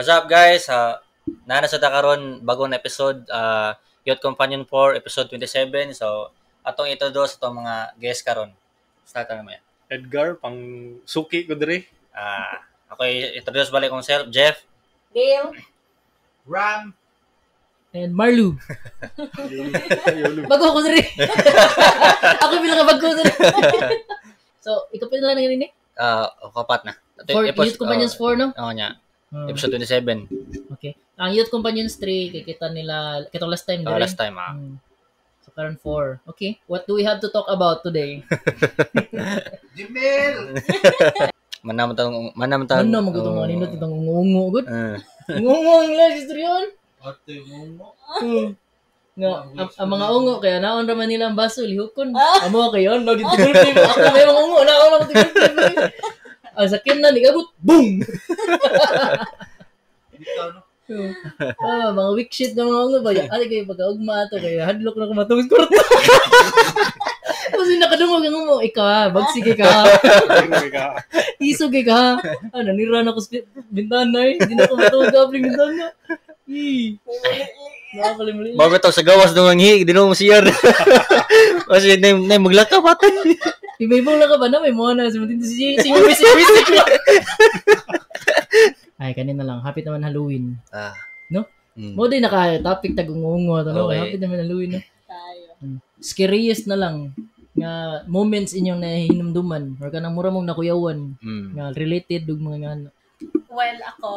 What's up, guys? Naa na sa ta karon bagong episode, Youth Companion 4 episode 27. So atong introduce atong mga guest karon. Start na naman. Edgar, pang suki ko dire. Ako introduce balik kong self, Jeff. Dale. Ram. And Marlu. Yolo. Bago ako diri. Ako bilang bago diri. So, ikaw pa na lang ni? Kapat na. For Youth Companions 4, no? Oo niya. Episode 27. Okay. Ang Youth Companions 3 kay kita nila kitong last time Oh, diri. last time ah. So karon 4. Okay. What do we have to talk about today? Jimel! Manam tang manam tang. Ano mo gutong mga nindot itong ungo-ungo gud. Ungo ang lang istoryon. Ate mo. Nga ang mga ungo kaya naon ra man nila ang baso lihukon. Amo kayo no gid ako may mga ungo naon ra man tigulpi. Ang sakit na nigabot, boom. Bitaw, no? Mga weak shit ng mga ungo ba? Ay, kayo pagkaugma ato, kaya hadlok na ko matungos kurto. Tapos yung nakadungog ang ungo, ikaw ha, bagsige ka, isog ka. Ah, nanira na ko sa bintana eh. Hindi na ko matungog abling bintana. Ih. Nakakalimli. Bago to sa gawas nung ang hi, di mo siya. Kasi na na maglakaw atan. Iba-ibang lang ka ba na? May mga na. Si si si si si. Ay, kanina lang. Happy naman Halloween. No? Mo din naka-topic tag ungo ato, no? Okay. Happy naman Halloween, no? Tayo. Scariest na lang nga moments inyong nahinumduman or kanang mura mong nakuyawan nga related ug mga ngano. Well, ako,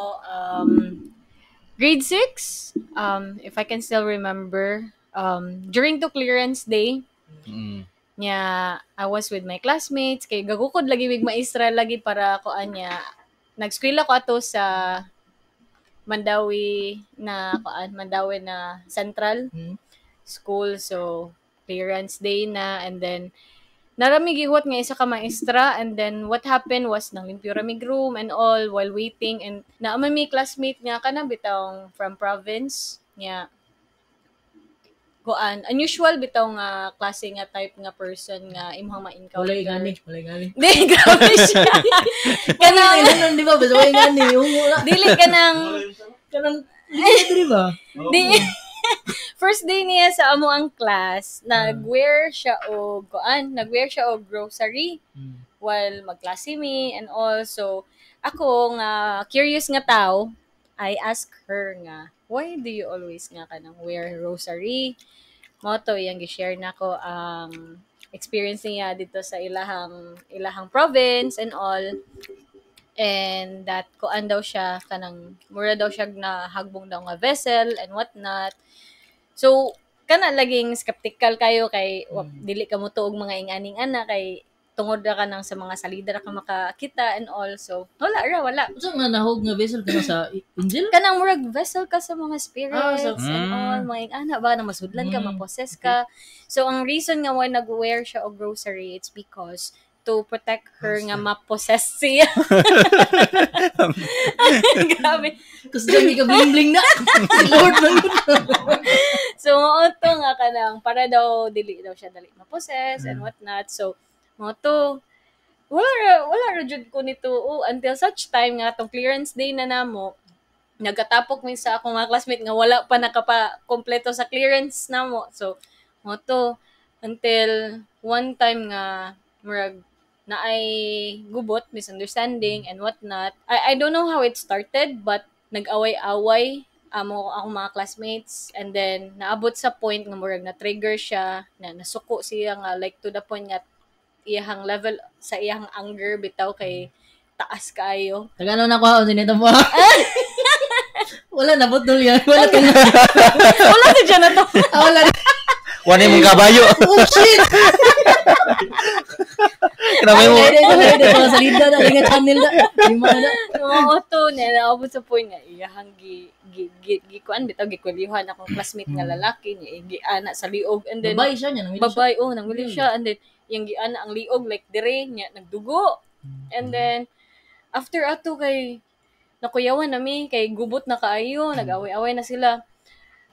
grade 6, if I can still remember, during to clearance day, nya I was with my classmates kay gagukod lagi mig maestra lagi para ko anya nagskwela ko ato sa Mandawi na kuan Mandawi na Central School. So clearance day na and then narami gihuwat nga isa ka maestra and then what happened was nang limpyo rami room and all while waiting and naa man mi classmate nga kana bitawng from province nya kuan unusual bitaw nga klase nga type nga person nga imong ma-encounter. Walay gani, walay gani. Di, grabe siya. Kanang Kanang di ba basta walay gani, ungo na. Dili kanang Kanang di diri ba? Di first day niya sa amo ang class, nag-wear siya og kuan, nag-wear siya og grocery while magklase mi and all. So ako nga curious nga tao, I ask her nga, "Why do you always nga kanang wear rosary?" Mo to iyang gi-share nako ang experience niya dito sa ilahang province and all. And that kuan daw siya kanang mura daw siya na hagbong daw nga vessel and what not. So kana laging skeptical kayo kay dili ka mo tuog mga inganing ana kay tungod ra ka nang sa mga salida ra ka makakita and all. So wala ra wala. Unsa nga nahog nga vessel kana sa angel? Kanang murag vessel ka sa mga spirits and all mga ingana ba na masudlan ka, ma-possess ka. So ang reason nga why nag-wear siya og rosary, it's because to protect her nga ma-possess siya. Grabe. Kasi dyan ka bling-bling na. Si Lord man yun. So, mao to nga kanang para daw dili daw siya dali ma-possess and what not. So, mao to wala ra jud ko nito oh, until such time nga tong clearance day na namo nagkatapok mi sa akong mga classmate nga wala pa nakapa-kompleto sa clearance namo. So, mao to until one time nga murag na ay gubot, misunderstanding and what not. I don't know how it started but nag-away-away amo akong mga classmates and then naabot sa point nga murag na trigger siya na nasuko siya nga like to the point nga iyahang level sa iyahang anger bitaw kay taas kaayo. Tagano na ko ha, sinita mo. Wala na butol yan. Wala ka na. Wala na dyan na to. Wala na. Wala mong kabayo. Oh shit! Grabe mo. Ay, ay, ay, mga salida na, nga channel na. Lima na. Oo, to na naabot sa point nga iyahang gi gi gi, gi kuan bitaw gikwelyuhan akong classmate nga lalaki niya giana sa liog and then Babay siya niya, nangwili siya. Babay, oh, nangwili siya and then iyang giana ang liog like dire niya nagdugo. And then after ato kay nakuyawan nami kay gubot na kaayo, nag-away-away na sila.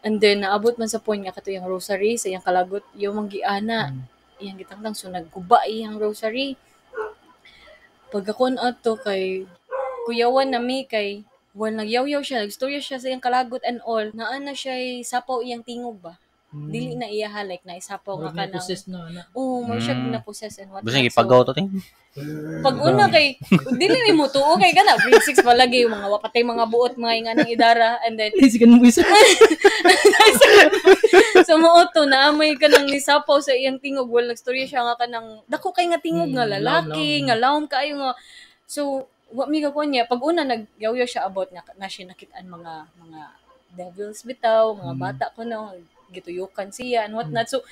And then naabot man sa point nga kato iyang rosary sa iyang kalagot, iyang mang giana. Iyang gitangtang so nagguba iyang rosary. Pagkakuan ato kay kuyawan nami kay Well, nagyaw-yaw siya, nagstorya siya sa iyang kalagot and all. Naa na siya sapaw iyang tingog ba? Dili na iya ha, like naisapaw nga Murag kanang. na-possess na na. Oo, murag siya na-possess and what Gusto niya ipagaw to ting. Pag una kay dili ni mo tuo kay kana grade 6 pa lagi mga wapatay mga buot mga inga ng idara and then Sikan mo isa. so mao to na may kanang nisapaw sa iyang tingog, well nagstorya siya nga kanang dako kay nga tingog nga lalaki lawom. nga lawom kaayo nga so wa mi ka niya pag una nagyawyaw siya about na, na siya nakitaan mga devils bitaw mga bata ko no gituyukan siya and what not so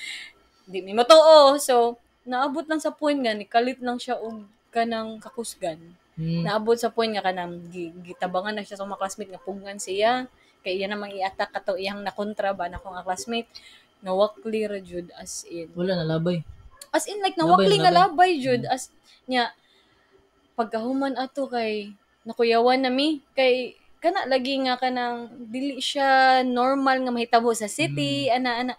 di mi matuo so naabot lang sa point nga nikalit lang siya og kanang kakusgan. Naabot sa point nga kanang gitabangan na siya sa mga classmate nga pugnan siya kay iya namang i-attack kato iyang nakontra ba na akong nga classmate nawakli ra jud as in Wala na labay. as in like Labay, nawakli nga labay. labay jud as nya pagkahuman ato kay nakuyawan na mi kay kana lagi nga kanang dili siya normal nga mahitabo sa city ana ana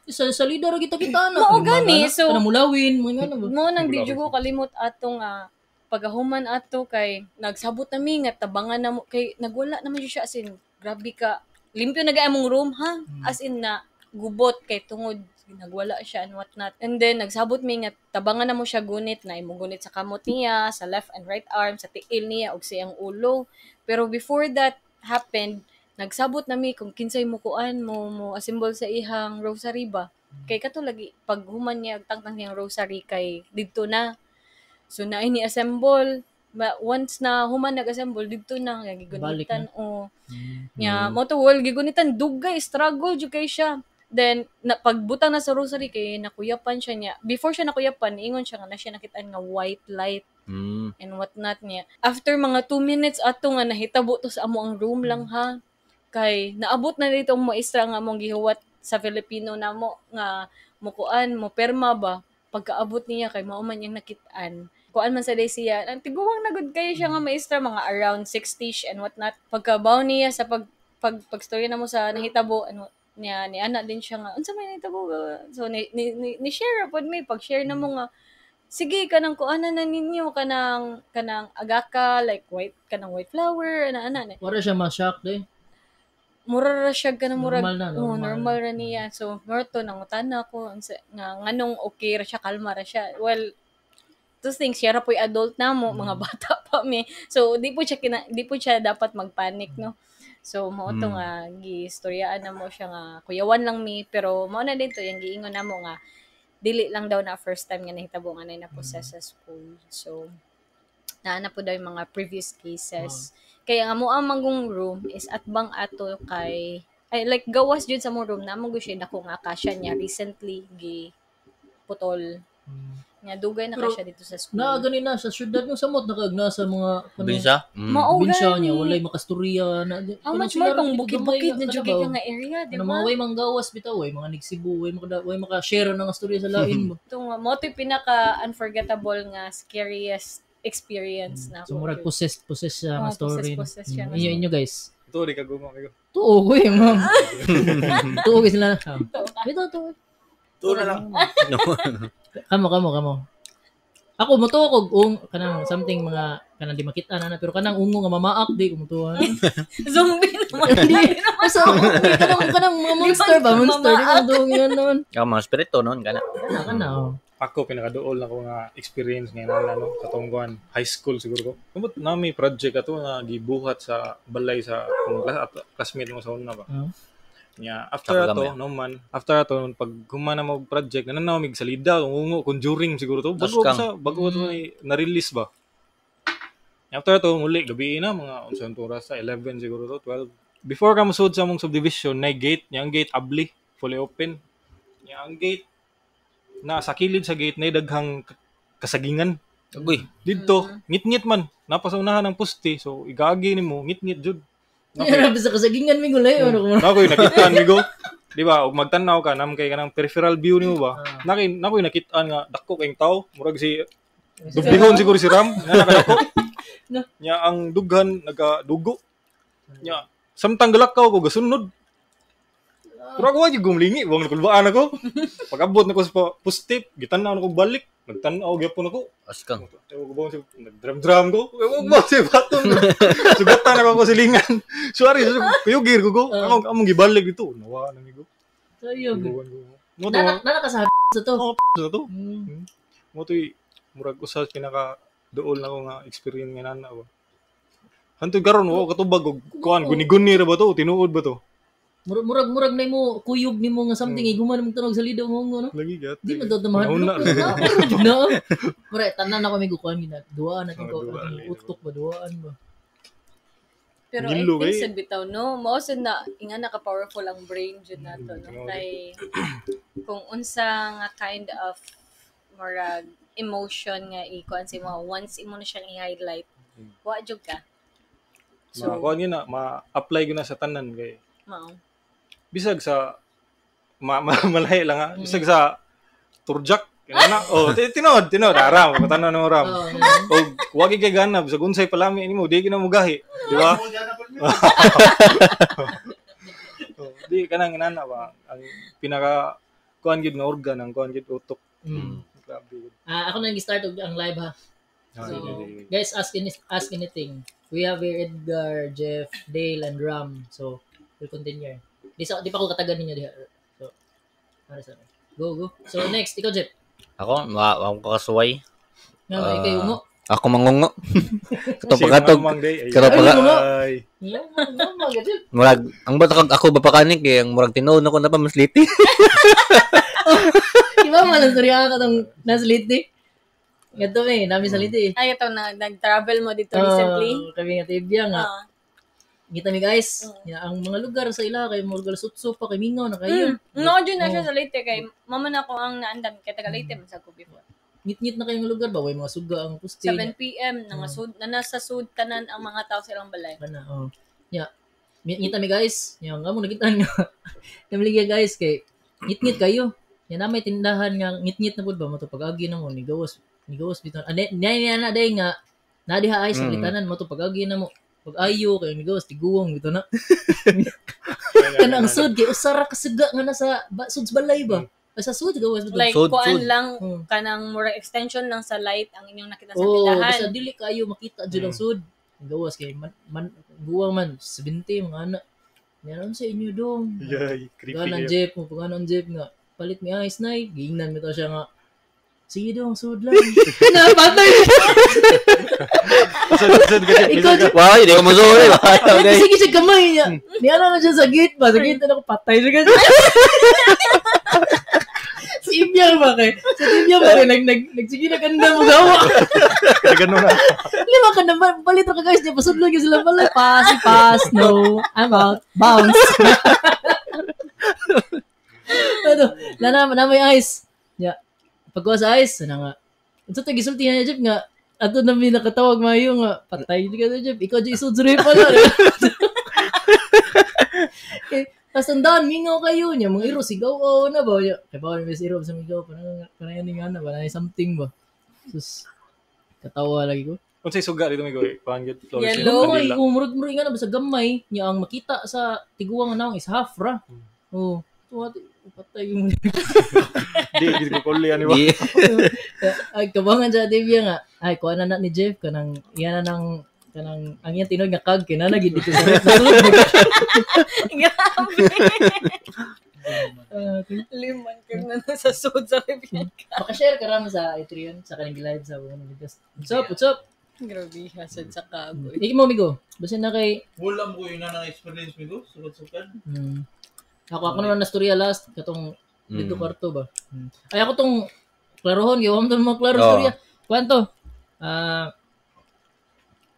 Sa salida ra kita kita na. Mao gani, so- kanang mulawin, mga ano ba. mo nang di jud ko kalimot atong pagkahuman ato kay nagsabot na mi nga tabangan na mo kay nagwala naman jud siya as in grabe ka limpyo na gay among room ha as in na gubot kay tungod nagwala siya and what not and then nagsabot mi nga tabangan na mo siya gunit na imong gunit sa kamot niya sa left and right arm sa tiil niya ug sa iyang ulo pero before that happened nagsabot na mi kung kinsay mo kuan mo mo assemble sa ihang rosary ba kay kato lagi pag human niya og tangtang niyang rosary kay didto na so na ni assemble once na human nag-assemble didto na nga gigunitan o nya mo to well gigunitan dugay struggle jud kay siya then na, pagbutang na sa rosary kay nakuyapan siya niya before siya nakuyapan ingon siya nga na siya nakitaan nga white light and what not niya. After mga 2 minutes ato nga nahitabo to sa amo ang room lang ha. Kay naabot na dito ang maestra nga among gihuwat sa Filipino namo nga mukuan mo perma ba pagkaabot niya kay mao man niyang nakit-an. Kuan man sa day siya, ang tiguang na gud kayo siya nga maestra mga around 60ish and what not. Pagkabaw niya sa pag pag pagstorya na mo sa nahitabo ano niya ni ana din siya nga unsa may nahitabo so ni share pod mi pag share na mo nga sige kanang kuanan na ninyo kanang kanang agaka like white kanang white flower ana ana na Wala siya ma-shock de. mura ra siya kanang murag Normal na, oh, normal. normal ra niya so mura to nangutana ko unsa nga nganong okay ra siya kalma ra siya well to think siya ra po'y adult na mo mga bata pa mi so di po siya dapat magpanic no so mao to nga giistoryaan na mo siya nga kuyawan lang mi pero mao na dito yung giingon namo nga dili lang daw na first time nga nahitabo nga na na-possess sa school so naa na po daw yung mga previous cases kaya nga mo ang manggong room is atbang ato kay ay like gawas jud sa mong room na mo siya dako nga akasya niya recently gi putol nga dugay na Pero, kay siya dito sa school Na gani na sa syudad ng samot nakaagna sa mga Binsa? Mao probinsya gani. niya walay makastorya na. How much more kung bukid-bukid na jud kay nga area, di Ano ba? mga way manggawas bitaw way mga nigsibu way maka way maka-share ng istorya sa lain mo. Ito nga, mo to'y pinaka unforgettable nga scariest experience na So murag possessed possessed siya Oo, nga story. possessed siya nga Inyo inyo guys. Ito, di ka gumawa. Tuo ko eh, ma'am. Tuo ko sila. Ito tuo. Ito na lang. No. Kamo kamo kamo. Ako mo tuo kog ung kanang something mga kanang di makita na na pero kanang ungo nga mamaak di ko motuo. Zombie naman. Hindi. Basta ako kanang kanang mga monster ba monster di ko tuo nga noon. Ang mga spirito noon kana. Kana kana oh. Ako, pinakaduol na ko nga experience ngayon na ano, katong kuan, high school siguro ko. Kumot na may project ato nga gibuhat sa balay sa akong class, at classmate mo sa una ba. Ah. Nya, after Saka ato, gamay. no man, after ato pag human na mo project, nananaw mig salida, ungo conjuring siguro to. Bago Taskang. sa bago to na-release ba. After ato muli gabi na mga unsa ang oras sa 11 siguro to, 12. Before ka mosud sa among subdivision, na gate, nya ang gate abli, fully open. Nya ang gate na sa kilid sa gate na daghang kasagingan. Agoy. Didto, ngit-ngit man. Napa sa unahan ng poste, so igagi nimo ngit-ngit jud. Grabe sa kasagingan mi gulay ano ko. Nakoy nakitaan migo. Di ba, og magtan-aw ka nam kay kanang peripheral view nimo ba? Ah. Nakoy nakitaan nga dako kayong tao, murag si Dublihon siguro si Ram, nga nakadako. Na. Nya ang dughan nagadugo. Nya samtang galakaw ko gasunod. Pero ako wag gumlingi, wag nakulbaan ako. Pag-abot nako sa pustip, gitan-aw nako balik, nagtan-aw gyapon ako. Askang. Ewan ko ba siya, nag-drum-drum ko. Ewan ko ba siya, baton. Sugatan ako ko silingan. Sorry, kuyugir ko ko. Ako, among gibalik dito. Nawa, namigo. Sayo. Iwan ko. Mo to, Nana ka sa sa to. oh, sa to. Mm. Mo to'y, murag usa pinaka dool na ko nga experience nga nana ba. Hantod karon wa katubag og kuan guni-guni ra ba to, tinuod ba to? Murag murag na mo kuyog nimo nga something iguman mong tunog sa lido mo no. Lagi gat. Di man daw mahadlok. Nauna. No. Murag tanan na kami gukuan gina. Duaan na Oh, ko duaan, atong utok ba duaan ba. Pero I Ngilo think kay. sad bitaw no, mao sad na inga naka powerful ang brain jud nato no tinuod. kay kung unsa nga kind of murag emotion nga ikuan sa imo once imo na siyang i-highlight wa jud ka. So, So, kuan yun na, ma-apply ko na sa tanan kay mao. bisag sa malahi lang ha. Bisag sa turjak na oh tinod tinod aram patanan no ram. Oh. Og wagi kay ganab sa unsay palami nimo di gina mo gahi, di ba? Oh, di kanang inana ba ang pinaka kuan gid nga organ ang kuan gid utok. Mm. Grabe gid. Ah, ako na nag-start og ang live ha. Ah, So, sige, sige. guys, ask anything. We have here Edgar, Jeff, Dale, and Ram. So, we'll continue. Di pa ako katagan ninyo diha. So, para sa Go, go. So, next, ikaw, Jeff. Ako, wa ko kasuway. Nga, uh, ikaw ungo. Ako mangungo. Katong Si pagkatog. Mang Day, ay. Katong pagka- Ay. Nga, nga, mga Jeff. Murag, ang bata kag ako bapakanik kay ang murag tinuod na ko na pa mas liti. Iba man ang storya ka tong nasa Leyte. Nga to eh, namin sa Leyte eh. Ay ito na nag-travel mo dito recently. Kami nga tibya nga. Ah. Ngita mi guys, nga ang mga lugar sa ila kay Morgal Sutso pa kay Mingaw na kayo. No, jud na siya sa Leyte kay mama na ko ang naandam kay taga Leyte man sa ko before. Ngit-ngit na kayong lugar ba way mga suga ang puste. 7 PM na nga sud na nasa sud tanan ang mga tao sa ilang balay. Kana oh. Nya ngita mi guys, nya nga mo nakita nga. Namligya guys kay ngit-ngit kayo. Nya na may tindahan nga ngit-ngit na pud ba mo to pag-agi na mo ni gawas bitaw. Ane niya na day nga na diha ay sa litanan mo to pag-agi na mo. Pag ayo kay ni gawas tiguwang bitaw na. Kana ang sud kay usa ra ka suga nga nasa sud sa balay ba. Sa sud gawas bitaw. Like Sud, kuan sud. lang Hmm. kanang mura extension lang sa light ang inyong nakita sa Oh, tindahan. basta dili kayo makita jud ang sud. Ang gawas kay man guwang man 70 mga ana. Meron sa inyo dong. Yay, creepy. Pagkanan kayo. Jeff mo, pagkanan Jeff nga, palit mi ice nay, giingnan mi to siya nga, sige dong, sud lang. Napatay siya. Sud, sud ka, Jeff. Ikaw, Sud ka. Wow, hindi ko musuway. Sige siya kamay niya. Niala na siya sa gate ba? Sa gate na ako, patay siya kasi. Si Ibya ba kay? Sa Ibya ba kay? Nagsige na kanda mo gawa. Kaya ganun na. Lima ka naman, palit ra ka guys, niya pasudlo gyud sila pala. Pass, pass, no, I'm out, bounce. Ano, na may ice. Ya. Pagkuha sa ice, ana nga. Unsa to gisulti niya Jeff nga ato na mi nakatawag maayo nga patay ka na Jeff, ikaw jud isud sa pala. Okay, tas tandaan, mingaw kayo niya, mga iro, sigaw, oh, na ba? Niya, kay bawal may iro, sa migaw, parang, parang yan nga na, parang something ba? Sus, katawa lagi ko. Unsay suga dito may goy? Kuan gid Flores. Yellow. Gamay, Manila. oh, murag-murag nga na, basta gamay, niya ang makita sa tiguang nga naong is half ra. Oh, tuwa, patay mo. Di gid ko kuli ani ba. Di. Ay, kabangan sa Divya nga. Ay, kuha na na ni Jeff, kanang, iyan na nang, kanang, ang iyang tinog nga kag, kinana, gid dito sa ref. Nasulod. Grabe. Ah, Liman ka na nasa sud sa ref. Makashare ka ram sa i3 yun, sa kaning live sa mga videos. What's up, what's up? Grabe, hasad sa kagoy. Iki mo, amigo. Basta na kay, Wala mo ko yun na experience mi ko. Sukad-sukad. Ako naman na storya last, katong dito kwarto ba? Ay, ako tong klarohon, giwam tong mga klaro Oo. storya. Kwanto? Ah,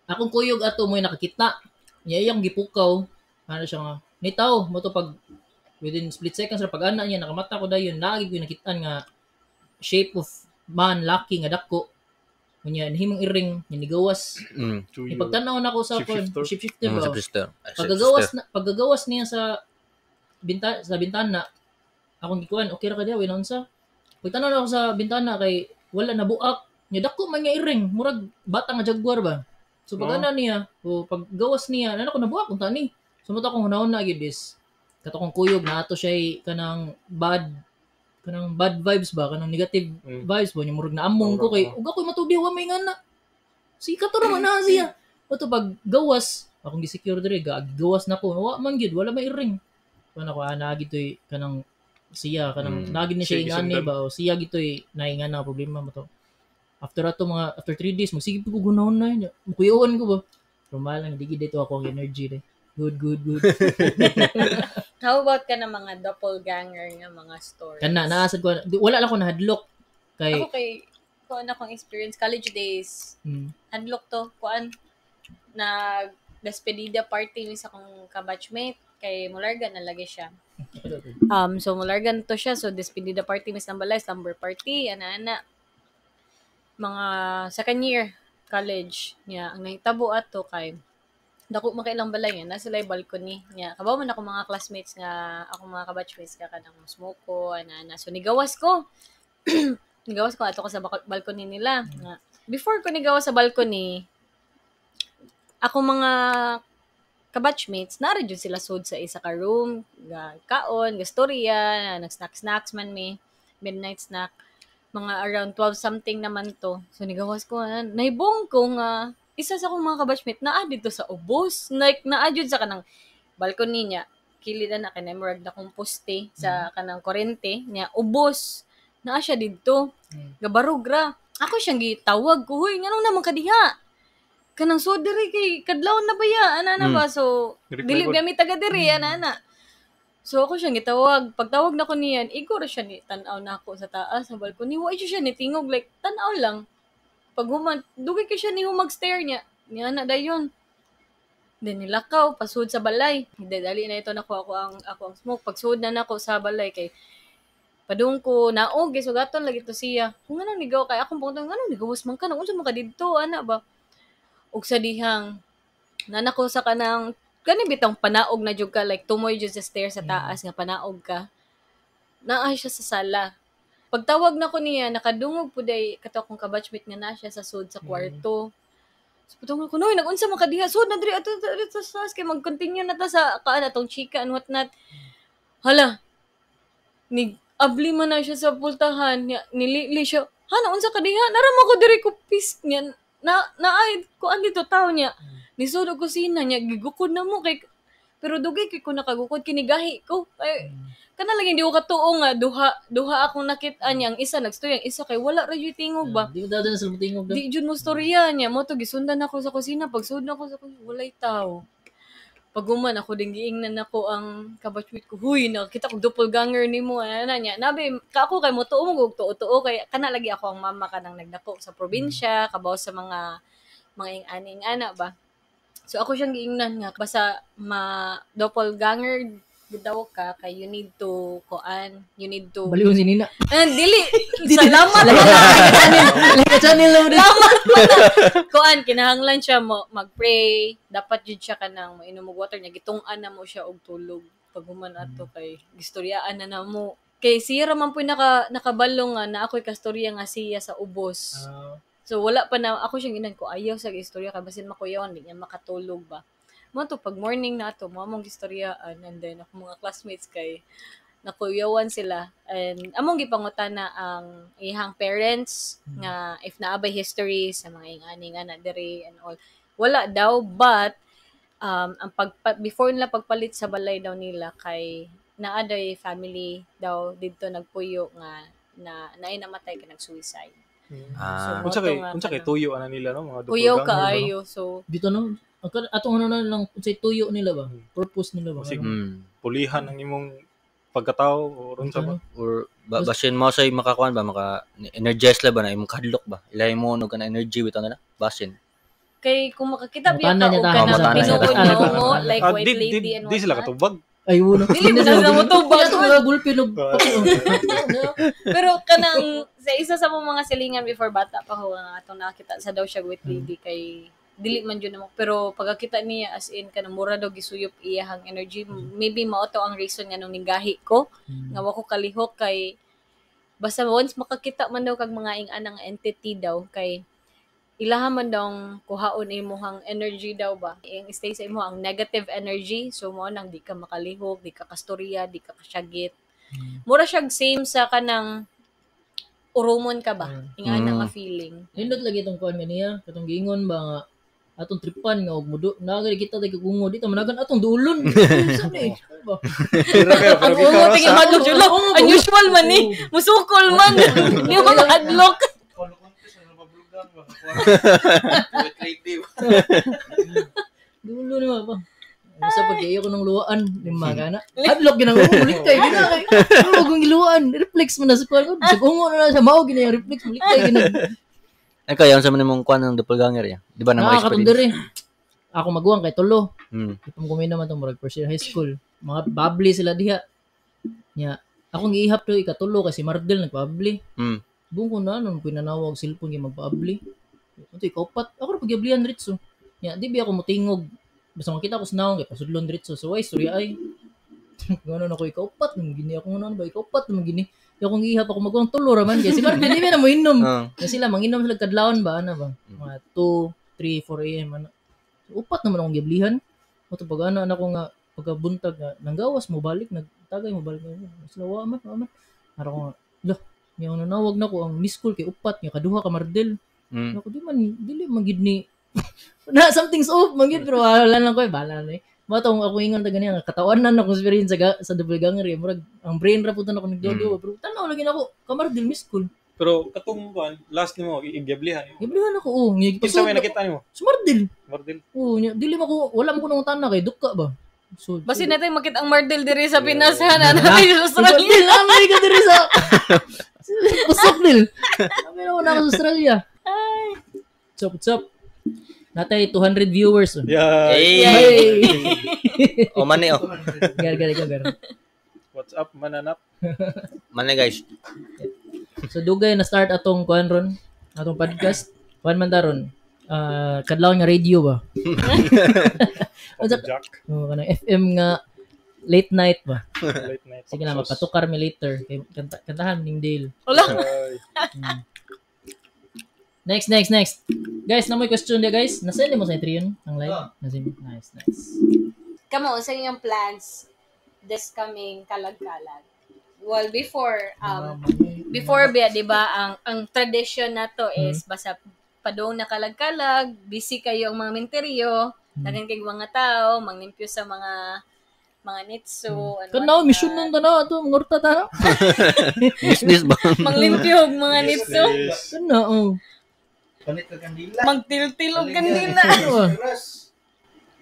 akong kuyog ato mo'y nakakita. Niya iyang gipukaw. Ano siya nga? Nitaw mo to pag within split seconds ra pag ana niya nakamata ko dayon naagi ko nakitaan nga shape of man laki nga dako. Unya nahimong iring niya nigawas. Ipagtan-aw na ko sa kon Shapeshifter. shapeshifter ba? Sister. Pagagawas niya sa sa bintana akong gikuan okay ra ka diha wala unsa. Pagtan-aw na ako sa bintana kay wala na buak. Nya dako man nga iring, murag bata nga jaguar ba. So pag Oh. ana niya, o paggawas niya, nana ko nabuak unta ni. So mo akong hunahon na gyud is Kato kong kuyog na ato siya kanang bad vibes ba, kanang negative vibes ba, yung murag na among ko kay ug ako'y matubi wa may ngana. Si kato naman na siya. Oto pag gawas, akong gi-secure diri, gawas na ko. Wa man gyud, wala may ring. Kuan ako ana gitoy kanang siya kanang nagid ni siya ingani ba o siya gitoy naingana problema mo to. After ato mga after 3 days magsige ko gunahon na niya. Mukuyoon ko ba. Pero malang di gid dito ako ang energy de. Good. How about ka na mga doppelganger nga mga stories? Kana naasad ko wala lang ko nahadlok kay ako kay kuan akong experience college days. Hadlok to kuan nag despedida party mi sa akong ka-batchmate kay Mularga na lagi siya. So Mularga to siya, so despedida party mis nang balay, slumber party ana-ana. Mga second year college niya ang nahitabo ato kay dako makailang balay niya nasa lay balcony niya. Kabaw man ako mga classmates nga akong mga ka-batchmates ka kanang smoke ko ana-ana. So nigawas ko. Nigawas ko ato ko sa balcony nila. Nga before ko nigawas sa balcony, ako mga kabatchmates, nara jud sila sud sa isa ka room, ga kaon, gastorya, nag-snack-snacks man mi, midnight snack. Mga around 12 something naman to. So nigawas ko, naibong ko nga isa sa akong mga kabatchmate naa dito sa ubos, like naa jud sa kanang balcony niya. Kilid na kay murag na kong poste sa kanang kuryente niya, ubos. Naa siya didto. Gabarog ra. Ako siyang gitawag ko, huy, nganong naman ka diha? Kanang so diri kay kadlawon na ba ya ana na ba, so dili gamit taga diri ana ana. So ako siyang gitawag, pagtawag nako niyan, igor siya ni tan-aw nako sa taas sa balcony, wa siya ni tingog, like tan-aw lang. Pag human dugay kay siya ni mag-stare niya niya ana dayon. Then nilakaw pasud sa balay. Dali na ito nako ako ang smoke. Pagsud na nako sa balay kay padung ko naog gisugaton lagi to siya. Kung anong nigaw kay akong pangutang, anong nigawas man ka, unsa man ka didto ana ba? Og sa dihang nanako sa kanang kani bitong panaog na jud ka, like tumoy jud sa stairs sa taas nga panaog ka, naa siya sa sala. Pagtawag nako niya, nakadungog pud ay kato akong kabatchmate nga naa siya sa sud sa kwarto. So patungod ko, noy nagunsa man ka diha, sud na diri ato sa taas kay mag-continue na ta sa kaan atong chika and what not. Hala, ni abli man na siya sa pultahan niya, nilili siya, ha naunsa ka diha, narama ko diri ko peace niya. Na ay ko andito tao niya. Nisud og kusina niya, gigukod na mo kay pero dugay kay ko nakagukod kinigahi ko. Ay kana lang hindi ko katuo nga duha akong nakit-an niya, ang isa nagstorya, ang isa kay wala ra jud tingog ba. Di mo dada sa tingog. Di jud mo storya niya, mo to gisundan ako sa kusina, pagsud na ako sa kusina, walay tao. Pag human ako din giingnan nako ang kabatchmate ko, huy nakita ko doppelganger nimo ana niya. Nabi ka ako kay mo tuo mo og tuo-tuo kay kana lagi ako ang mama kanang nagdako sa probinsya, kabaw sa mga ing-ani ana ba. So ako siyang giingnan nga basta ma doppelganger daw ka kay you need to kuan, you need to baliw si Nina. Dili salamat like channel lang salamat kuan kinahanglan siya mo mag-pray, dapat jud siya kanang mainom og water niya, gitung-an na mo siya og tulog pag human ato kay gistoryaan na namo kay siya ra man puy nakabalo nga na ako'y kastorya nga siya sa ubos. So wala pa na ako siyang inan ko ayaw sa istorya kay basin makuyawan di niya makatulog ba. Mo to pag morning na ato mo among gistoryaan, and then ako mga classmates kay nakuyawan sila, and among gipangutana ang ihang parents nga if naa bay history sa mga ingani nga na diri and all. Wala daw, but ang before nila pagpalit sa balay daw nila kay naa day family daw didto nagpuyo nga na naay namatay kay nag-suicide. So, unsa kay tuyo ana nila no mga tuyo kaayo, so dito no atong ano na lang unsay tuyo nila ba, purpose nila ba, pulihan ang imong pagkatao o unsa ba, or basin mo say makakuan ba, maka energize la ba na imong kadlok ba, ilay mo og kana energy bitaw na basin kay kung makakita biya ka og kanang tinuod mo like white lady and di sila katubag. Ay wala. Dili mo na motubag. Ato mga gulpin og Pero kanang sa isa sa mga silingan before bata pa ko nga atong nakita sa daw siya white lady kay dili man jud namo, pero pagkakita niya as in kanang mura daw gisuyop iyahang energy. Maybe mao to ang reason nga nung nigahi ko nga wa ko kalihok kay basta once makakita man daw kag mga ing-anang entity daw kay Ilaha man daw ang kuhaon imuhang energy daw ba. Iyang stay sa imo ang negative energy. So mo nang di ka makalihok, di ka kastorya, di ka kasyagit. Mura siyang same sa kanang urumon ka ba? Ingana nga feeling. Nindot lagi itong kuan ganiya, katong giingon ba nga atong tripan nga og mudo na kita tay kagungo dito managan atong duulon. Unsa ni? Ano ba? Ang ungo tingin madlok jud lo. Unusual man ni. Musukol man. Di mo mahadlok. Dulo ni ba? Basta pag iyo ko ng luwaan, lima ka na. Hadlok ginang mulik kay gina kay. Ano kung giluwaan, reflex mo na sa kuan ko. Sa ungo na na siya mao gina yung reflex mulik kay gina. Ay kaya unsa man imong kuan ng doppelganger ya? Di ba na Ah, mo katong experience? diri. Ako maguwang kay tulo. Mm. Ipang kumina man tong murag first year high school. Mga bubbly sila diha. Nya, akong giihap to ikatulo kasi Mardel nagpabli. Mm. Buong ko na nun pinanawag cellphone kay magpaabli. Unto ikaw pat ako ra pagyablihan diretso. Nya, di ba ako motingog. Basta makita ko sa naong kay pasudlon diretso. So ay istorya ay. Ganoon ako ikaw pat nang gini ako ngono ba ikaw pat nang gini. Di akong gihap ako maguwang tulo ra man kay si Mardel di ba na moinom. Kasi sila manginom sila kadlawon ba ana ba? Mga 2, 3, 4 AM ana. So, upat naman akong giblihan. Mo to pag ana ko nga pagkabuntag nga nanggawas mo balik nagtagay mo balik. Sila wa man, wa man. Ara ko nga, lah, niya nanawag na ko ang miss call kay upat nga kaduha ka Mardel. Mm. Ako di man dili man gid ni na something's off man gid pero wala lang ko eh, bahala na eh. Mo tong ako ingon ta ganiya nga katawan na akong experience sa doppelganger eh. Murag ang brain ra pud na ako nagduwa-duwa pero tan-aw lagi nako ka Mardel miss call. Pero katong kuan last nimo igyablihan. Giblihan ako oh, nga Kinsa may nakita nimo? Si Mardel. Mardel. Oo, nya dili man ko wala man ko nang tana kay duka ba. So Basin natin makita ang Mardel diri sa Pinas ha na natin sa Australia. Mardel, Amerika diri sa Busok nil. Kami na wala ako sa Australia. What's up, what's up? Natay 200 viewers. Oh. Yeah. Hey. Hey! O mani oh. Gar, gar, gar, gar. What's up mananap? Mani guys. So dugay na start atong kuan ron, atong podcast. Kuan man daron. Kadlawon nga radio ba? Unsa Jack. Oh, kanang FM nga late night ba? Late night. Sige na magpatukar mi later kay kantahan ning Dale. Wala. Ay. Next, next, next. Guys, na may question dia guys. Nasend mo sa Trion ang live. Nasend. Nice, nice. Kamo, unsa inyong plans this coming kalag-kalag? Well, before before ba, 'di ba, ang tradition nato is basta padung na kalag-kalag, busy kayo ang mga minteryo, daghan kay mga tao, manglimpyo sa mga nitso, ano. Kanaw mission nang tanaw ato mangorta ta. Business ba? Manglimpyo og mga nitso, Yes. Kana oh. Palit ka kandila. magtiltil og kandila. Ano? Oras.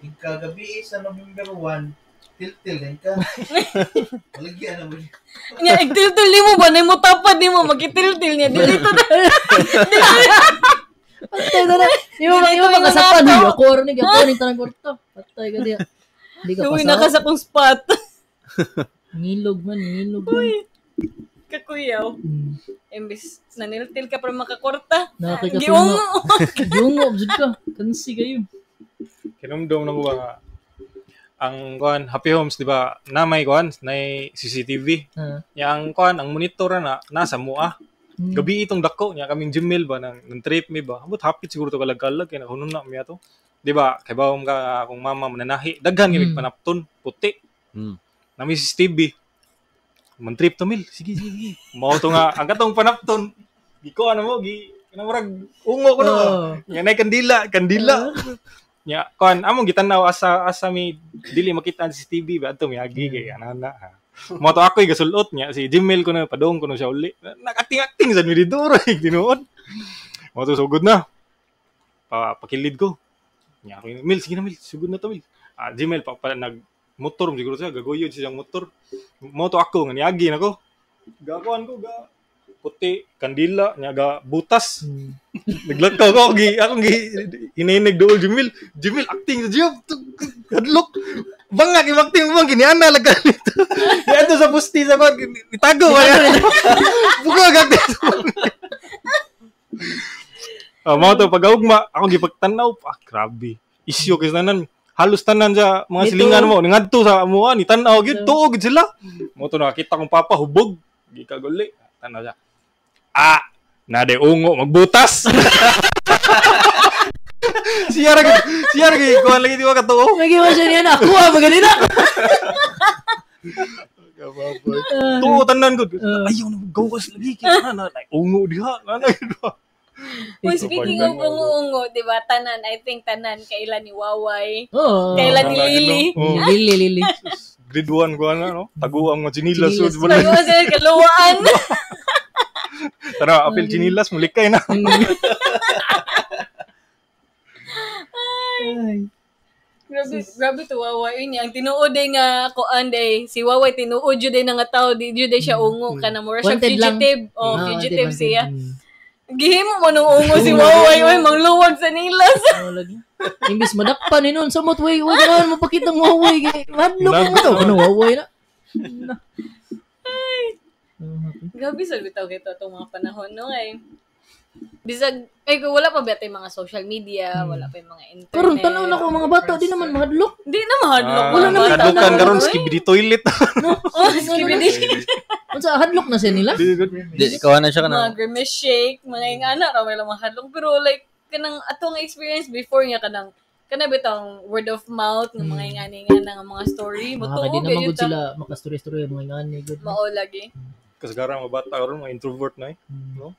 Ikagabi sa November 1, tiltil din ka. Maligyan na mo. Nya igtiltil nimo ba nimo tapad nimo magkitiltil niya dili to na. Patay na na. Di mo Dili ba to makasapan? yung Ako ro ni ako ni tanang kwarta. Patay ka diya. Di ka Uwi na ka pasaw. sa kong spot. Ngilog man, ngilog man. Kakuyaw. Imbis naniltil ka para makakorta. Nakakita Giungo. Giungo jud ka. Kansi kayo. Kinumdum na ko ba nga ang kuan Happy Homes di ba na may kuan nay CCTV. Ah. Nya ang kuan ang monitor na nasa mua. Mm. Gabi itong dako nya kaming Gmail ba nang nang trip mi ba. Ambot hapit siguro to kalag-kalag kay nahunon na mi ato. Di ba kay bawom ka akong mama mananahi daghan mm. panapton puti. Mm. Nami CCTV. Man trip to mil. Sige sige. sige. Mao to nga ang katong panapton. Gi ko ano mo gi kanang ungo ko na. Oh. Nya nay kandila, kandila. Nya kuan among gitan-aw asa mi dili makita ang CCTV ba adto miagi kay ana ha. Mo to ako'y gasulot niya si Gmail ko na padung ko na siya uli. Nag-acting-acting sad mi dito ro tinuod. Mo to sugod na. Pa pakilid ko. Nya ako Mil sige na Mil, sugod na to Mil. Ah, Gmail pa nag motor siguro siya gaguyod siya siyang motor. Mo to ako nga niagi nako. Gakuan ko ga puti kandila nya ga butas. Naglakaw ko gi akong gi hininig dool Jimil. Jimil acting sa Jim. Hadlok. Banga kay acting bang kiniana lang ganito. Di sa pusti sa ko itago ba yan. Buka gati. Ah, mao to pag-augma akong gipagtan-aw ah grabe. Isyo kay tanan halos tanan sa mga Dito. silingan mo ngadto sa amuan ni tan-aw gyud tuo gyud sila. Mao to nakita kong papa hubog gikaguli. Tan-aw siya. Ah, Nade ungo magbutas. Siya ra kuan lagi di ba katuo. Magiwa siya niya na. Ako ah, maganina. Tuo tanan gud. Ayaw na gawas lagi kay na like ungo diha. Na Well, speaking of ungo-ungo, di ba? Tanan, I think tanan kailan ni Waway. Oh. Kailan ni Lily. Oh. Lily. Grade 1 ko na, no? Taguang mga chinilas. Taguang sila kaluwaan. Tara, apil chinilas, mulikay na. Ay. Grabe to Waway. Yun ang tinuod day nga kuan day. Si Waway tinuod jud day nga tao, di jud day siya ungo kana mura siya fugitive. Oh, fugitive siya. Gihimo mo nung ungo si Waway, oy mangluwag sa nilas. Oh, lagi. Imbis madakpan ni noon samot way, way ganahan mo pakita ng Waway kay madlok mo to. Ano Waway na? Ay. Grabe sa bitaw kay to atong mga panahon no ay. Bisag ay wala pa ba yung mga social media, wala pa yung mga internet. Karon tan-aw na ko mga bata di naman mahadlok. Di na mahadlok. Wala naman hadlokan karon skibidi toilet. No. Oh, skibidi. Unsa hadlok na siya nila? Di kawan na siya kana. Mga grimace shake, mga ingana ra may mahadlok pero like kanang atong experience before nga kanang kana bitong word of mouth ng mga ingani-ingana nga mga story. Mo di naman gud sila makastory-story mga ingani gud. Mao lagi. Kasagaran mga bata karon mga introvert na eh. No?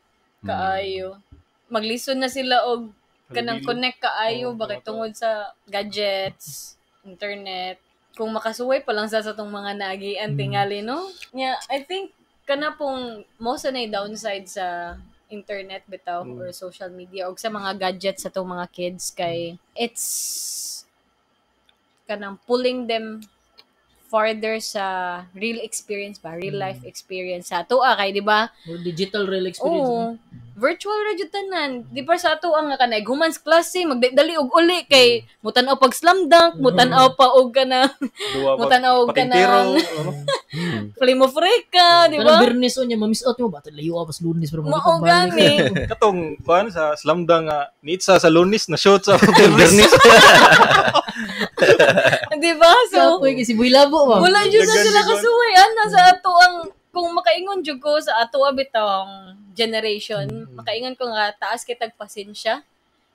Kaayo. Maglison na sila og kanang connect kaayo bakit tungod sa gadgets, internet. Kung makasuway pa lang sa atong mga naagian tingali no. Yeah, I think kana pong mo sa nay downside sa internet bitaw or social media og sa mga gadgets sa atong mga kids kay it's kanang pulling them farther sa real experience ba, real life experience sa ato kay di ba? Digital real experience. Oo. Virtual ra jud tanan. Di pa sa ato ang nga kanay humans klase magdali og uli kay mutan-aw pag slam dunk, mutan-aw pa og kanang mutan-aw og kanang Flame of Reka, di ba? Kanang Biyernes unya ma-miss out mo ba? Layo pa sa Lunes pero mao gani. Katong kuan sa slam dunk nga nitsa sa Lunes na shoot sa Biyernes. Di ba? So, kapoy kasi builabo ba? Wala jud na sila kasuway ana sa ato ang kung makaingon jud ko sa ato bitong generation, makaingon ko nga taas kay tag pasensya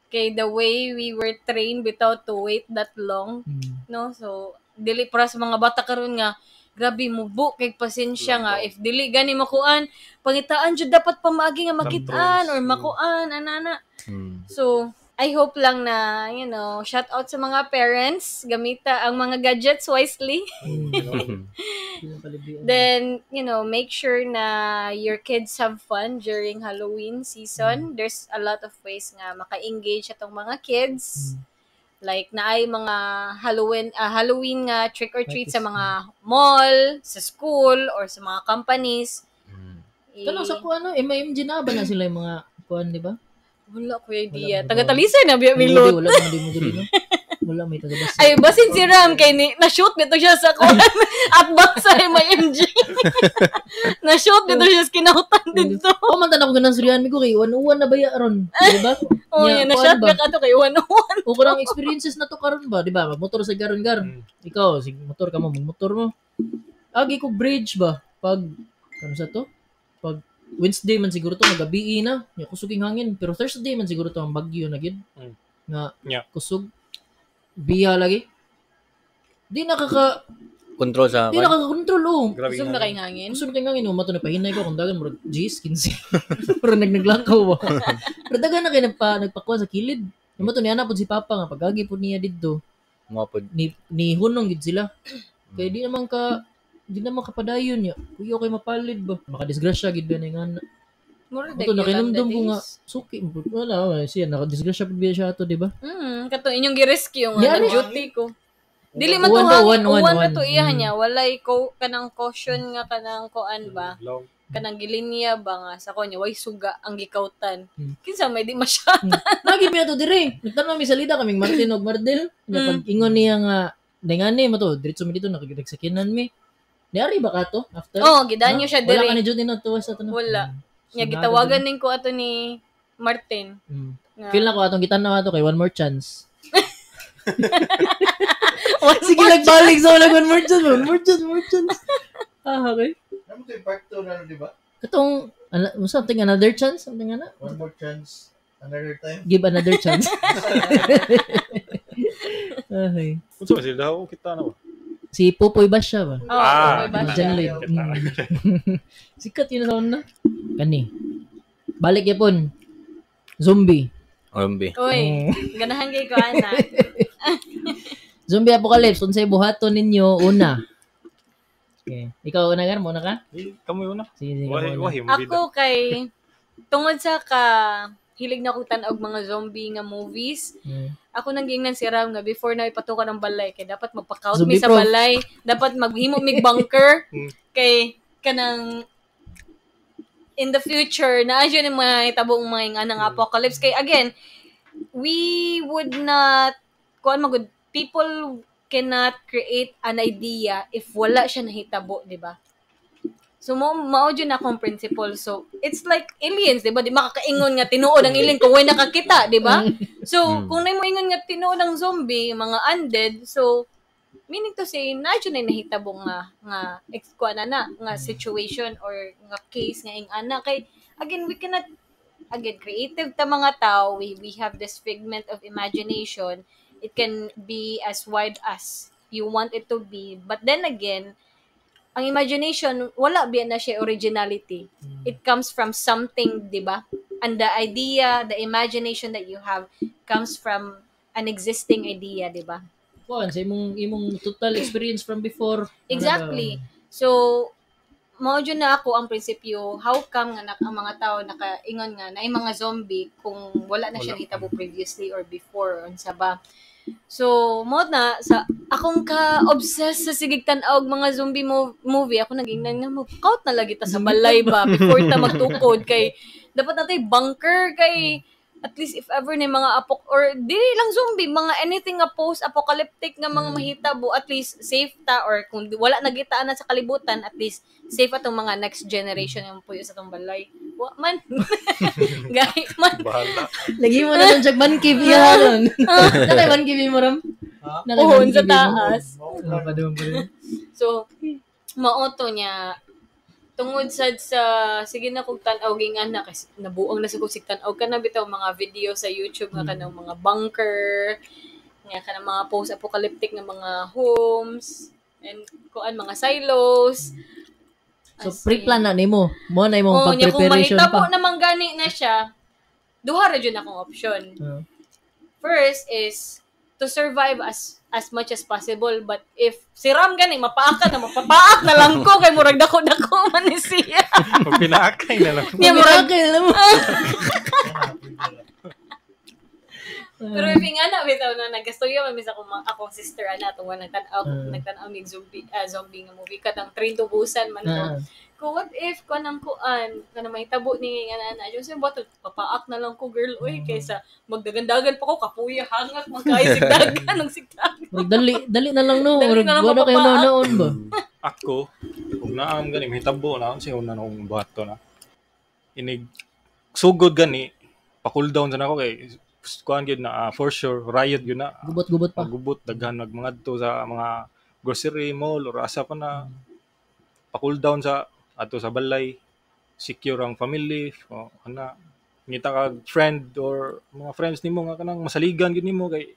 kay the way we were trained bitaw to wait that long, no? So dili para sa mga bata karon nga grabe mubo kay pasensya nga if dili gani makuan, pangitaan jud dapat pamaagi nga makitaan or makuan ana-ana. So I hope lang na, you know, shout out sa mga parents, gamita ang mga gadgets wisely. Then, you know, make sure na your kids have fun during Halloween season. There's a lot of ways nga maka-engage atong mga kids. Like naay mga Halloween nga trick or treat sa mga mall, sa school or sa mga companies. Kanang sa kuan ano, MIMG na ba na sila yung mga kuan, di ba? Wala ko idea. Taga-Talisay na biya milot. Wala mo di no. Wala may taga-Talisay. Ay basin si Ram kay ni na-shoot nito siya sa kuan at bak sa MIMG. Na-shoot nito siya sa kinautan dito. Oh, man tan ako ganang suryan mi ko kay 101 na baya ron, di ba? Oh, yeah, na-shot back ato kay 101. O karang experiences na to karon ba, di ba? Magmotor sa garon-garon. Ikaw, sig motor ka mo, magmotor mo. Agi ko bridge ba pag kano sa to? Pag Wednesday man siguro to magabi na, nya kusog ing hangin, pero Thursday man siguro to ang bagyo na gid. Nga kusog biya lagi. Di nakaka control sa di nakaka-control oh. Kusog na kay hangin. Kusog na kay hangin, oh, mato na pahinay ko kung dagan murag G's 15. Pero naglakaw ba. Pero dagan na kay nagpakuha sa kilid. Mato niya na pud si Papa nga pagagi pud niya didto. Mo pud ni hunong gid sila. Kay di naman kapadayon niya. Kuya kay mapalid ba? Makadisgrasya gid ba na nga. Ito nakinumdum ko nga suki wala siya nakadisgrasya pud biya siya ato, di ba? Kato inyong gi-rescue nga duty ko. Dili man to hangin, uwan na to iya niya, walay ko kanang caution nga kanang kuan ba? Kanang gilinya ba nga sa kunya way suga ang gikautan. Kinsa may di masyatan. Lagi biya to dire. Nagtan-aw mi salida kaming Martin og Mardel. Nya pag ingon niya nga dingani mo to, diretso mi dito nakagsakinan mi. Niari ba ka to after? Oo, gidanyo siya dire. Wala ka ni Judy na tuwas ato na. Wala. Nya gitawagan ning ko ato ni Martin. Feel na ko atong gitan-aw ato kay one more chance. Sige nagbalik sa wala one more chance, one more chance. Ah, okay. Ano to yung part 2 na, di ba? Katong Something another chance, something ana. One more chance, another time. Give another chance. Okay. Unsa ba sila daw kita na ba? Si Popoy Basha ba? Oh, Popoy Basha. John Lloyd. Sikat yun sa una. Kani. Balik yapon. Zombie. Zombie. Uy, ganahan kay ko ana. Zombie apocalypse, unsay buhaton ninyo una? Okay. Ikaw una gar, muna ka? Kamu una. Sige, sige. Wahi, wahi, Ako kay tungod sa ka hilig na kong tan-og mga zombie nga movies. Ako nang giingnan si Ram nga before na ipatukan ang balay kay dapat magpa-count mi sa balay, dapat maghimo mig bunker kay kanang in the future naa jud ni mga hitabong mga anang apocalypse kay again we would not kuan magud people cannot create an idea if wala siya nahitabo, di ba? So, mao jud na akong principle. So, it's like aliens, di ba? Di makakaingon nga tinuod ang alien kung way nakakita, di ba? So, kung nay mo ingon nga tinuod ang zombie, mga undead, so, meaning to say, na jud na nahitabo nga nga situation or nga case nga ing-ana. Kay, again, we cannot, again, creative ta mga tao, we have this figment of imagination. It can be as wide as you want it to be. But then again, ang imagination, wala biya na siya originality. It comes from something, di ba? And the idea, the imagination that you have comes from an existing idea, di ba? Kuan, sa imong total experience from before. Exactly. So, mao jud na ako ang prinsipyo, how come nga ang mga tao nakaingon nga na ay mga zombie kung wala na siya nahitabo previously or before, unsa ba? So, mo na, sa akong ka-obsessed sa sigig tan-aw og mga zombie movie, ako naging nang mo-count na lagi ta sa balay ba before ta magtukod kay dapat natay bunker kay at least if ever na mga apok or dili lang zombie, mga anything nga post-apocalyptic nga mga mahitabo, at least safe ta or kung wala nagitaan na sa kalibutan, at least safe atong mga next generation yung puyo sa atong balay. Wa man. Gay man. Bahala. Lagi mo na lang siya man cave iya ron. Nakay man cave mo ram. Pohon sa taas. So, maoto niya tungod sad sa sige na kog tan-aw ging anak kasi nabuang na sa kog sig tan-aw kana bitaw mga video sa YouTube nga kanang mga bunker nga kanang mga post-apocalyptic nga mga homes and kuan mga silos. So pre-plan na nimo mo na imong pag-preparation pa. Kung mahitabo naman gani na siya, duha ra jud akong option. First is to survive as much as possible, but if si Ram gani mapaaka na mapapaak na lang ko kay murag dako-dako man ni siya. Pinaakay na lang. Niya murag na lang. Pero if nga na bitaw na nagastoya man misa akong akong sister ana tungod nagtan-aw nagtan-aw mig zombie zombie nga movie katang Train to Busan man to. Ko what if kanang kuan kanang mahitabo ni nga ana ana sa bato papaak na lang ko girl oy kaysa magdagandagan pa ko kapuya hangak man kay sigdagan ng sigdagan. Dali dali na lang no. Wala kayo naon ba. Ako kung naam gani mahitabo na unsa una akong buhaton na. Inig sugod gani pa cool down sa nako kay kuan gyud na for sure riot gyud na. Gubot-gubot pa. Gubot daghan nagmangadto sa mga grocery mall or asa pa na. Pa cool down sa ato sa balay, secure ang family, o ana ngita ka friend or mga friends nimo nga kanang masaligan gyud nimo kay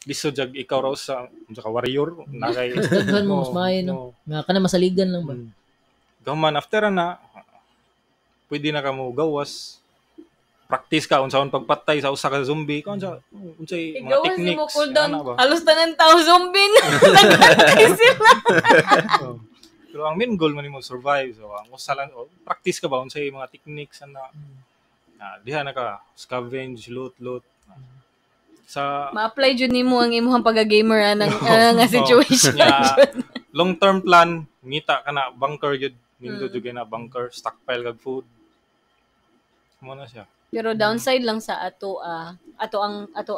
lisod jag ikaw raw sa unsa ka warrior na kay daghan mo mas maayo no. Nga kana masaligan lang ba. Gaman after na pwede na ka mo gawas. Practice ka unsaon pagpatay sa usa ka zombie, kung unsa unsay mga techniques. Mo cool down, halos tanan tao zombie na. Nagkatay sila. Pero ang main goal man nimo survive. So ang usa lang practice ka ba unsay mga techniques ana. Diha na ka scavenge, loot. Sa ma-apply jud nimo ang imong pagga-gamer anang nga situation. Yeah, long term plan ngita ka na bunker jud, nindo jud na bunker, stockpile kag food. Mo na siya. Pero downside lang sa ato ato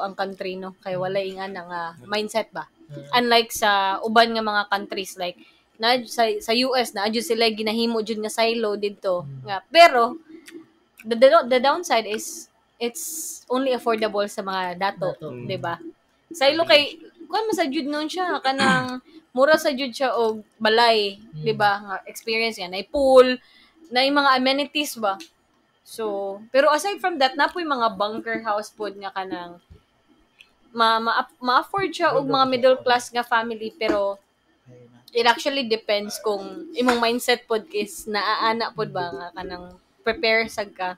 ang country no kay wala ingan nga mindset ba. Unlike sa uban nga mga countries like na sa US na adyo sila ginahimo jud nga silo didto nga pero the downside is it's only affordable sa mga dato, di ba? Silo kay kuan man sa jud noon siya kanang mura sa jud siya og balay, di ba? Nga experience nga nay pool, nay mga amenities ba. So, pero aside from that, napoy mga bunker house pod nga kanang ma-afford siya og mga middle class nga family, pero it actually depends kung imong mindset pod is naaana pod ba nga kanang prepare sad ka.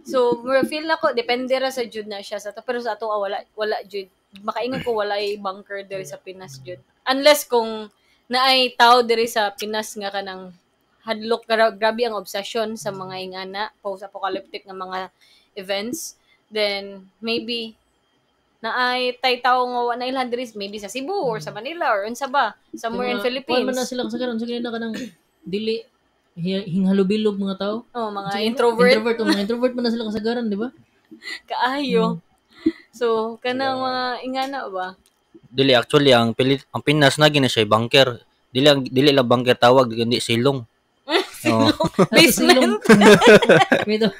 So, mura feel nako depende ra sa jud na siya sa to, pero sa ato wala jud. Makaingon ko walay bunker diri sa Pinas jud. Unless kung naay tao diri sa Pinas nga kanang hadlok, grabe ang obsession sa mga ingana, post-apocalyptic nga mga events, then maybe naay tay tao nga wa na ilhan diri, maybe sa Cebu or sa Manila or unsa ba, somewhere in Philippines. Kuan man na sila sa karon, sige na kanang dili hinghalubilog mga tao. Oh, mga introvert. Introvert, mga introvert man na sila kasagaran, di ba? Kaayo. So, kanang mga ingana ba? Dili actually ang Pinas na gina siya bunker. Dili lang bunker tawag, kundi silong. Oh. Basement.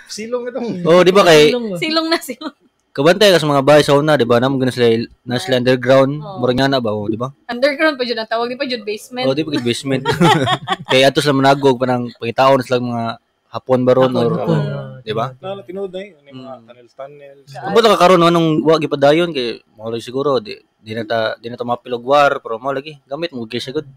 Silong itong. Oh, di ba kay silong na silong. Kabantay ka sa mga bahay sa una, di ba? Namo gina sila na sila underground, murag nga na ba, oh, di ba? Underground pa jud ang tawag, di pa jud basement. Oh, di pa jud basement. Kay ato sila managog parang pangitaon sila mga Hapon baron or di ba? Na tinuod na yun, mga tunnel. Ambot ka karon anong wa gipadayon kay mo lagi siguro di na ta mapilog war, pero mo lagi gamit mo gyud sigud.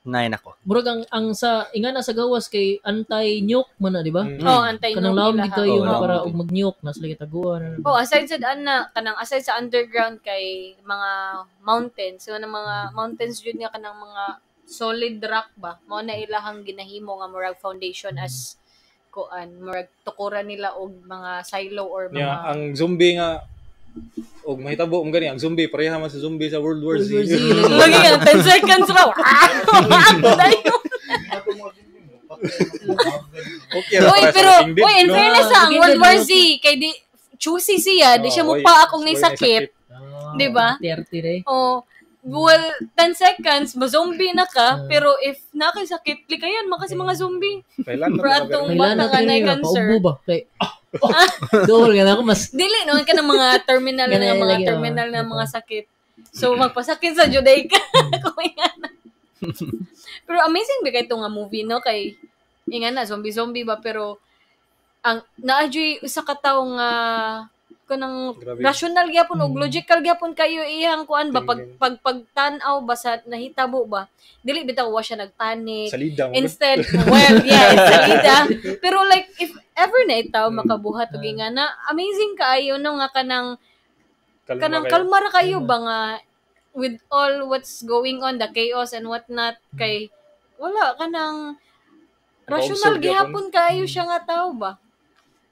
Nay nako. Murag ang sa ingana sa gawas kay anti-nuke man na, di ba? Oh, anti-nuke. Kanang laom gid kayo na para og mag-nuke na sila gitaguan. Oh, aside sa ana kanang aside sa underground kay mga mountains, so ng mga mountains jud nga kanang mga solid rock ba. Mao na ilahang ginahimo nga murag foundation as kuan, murag tukuran nila og mga silo or mga yeah, ang zombie nga og mahitabo um gani ang zombie pareha man sa zombie sa World War Z. Lagi nga 10 seconds raw. Okay, oy, pero oy, in fairness ang World War Z kay di choosy siya, di siya mo pa akong nay sakit. Di ba? Oh, well, 10 seconds ma-zombie na ka, pero if na kay sakit, likayan man kasi mga zombie. Kailan na atong bata nga nay cancer. Paubo ba? Kay dool nga ako mas dili no ka ng mga terminal na mga terminal na mga sakit. So magpasakit sa Judaica kung ingana. Pero amazing ba kay nga movie no kay ingana zombie ba pero ang naadyoy usa ka tawo nga kanang rational gyapon og logical gyapon kayo iyang kuan ba pag pagtan-aw ba sa nahitabo ba dili bitaw wa siya nagpanic instead well yeah it's salida pero like if ever na itaw makabuhat og ingana amazing kaayo no nga kanang kanang kalma ra kayo ba nga with all what's going on the chaos and what not kay wala kanang rational gyapon kaayo siya nga tawo ba.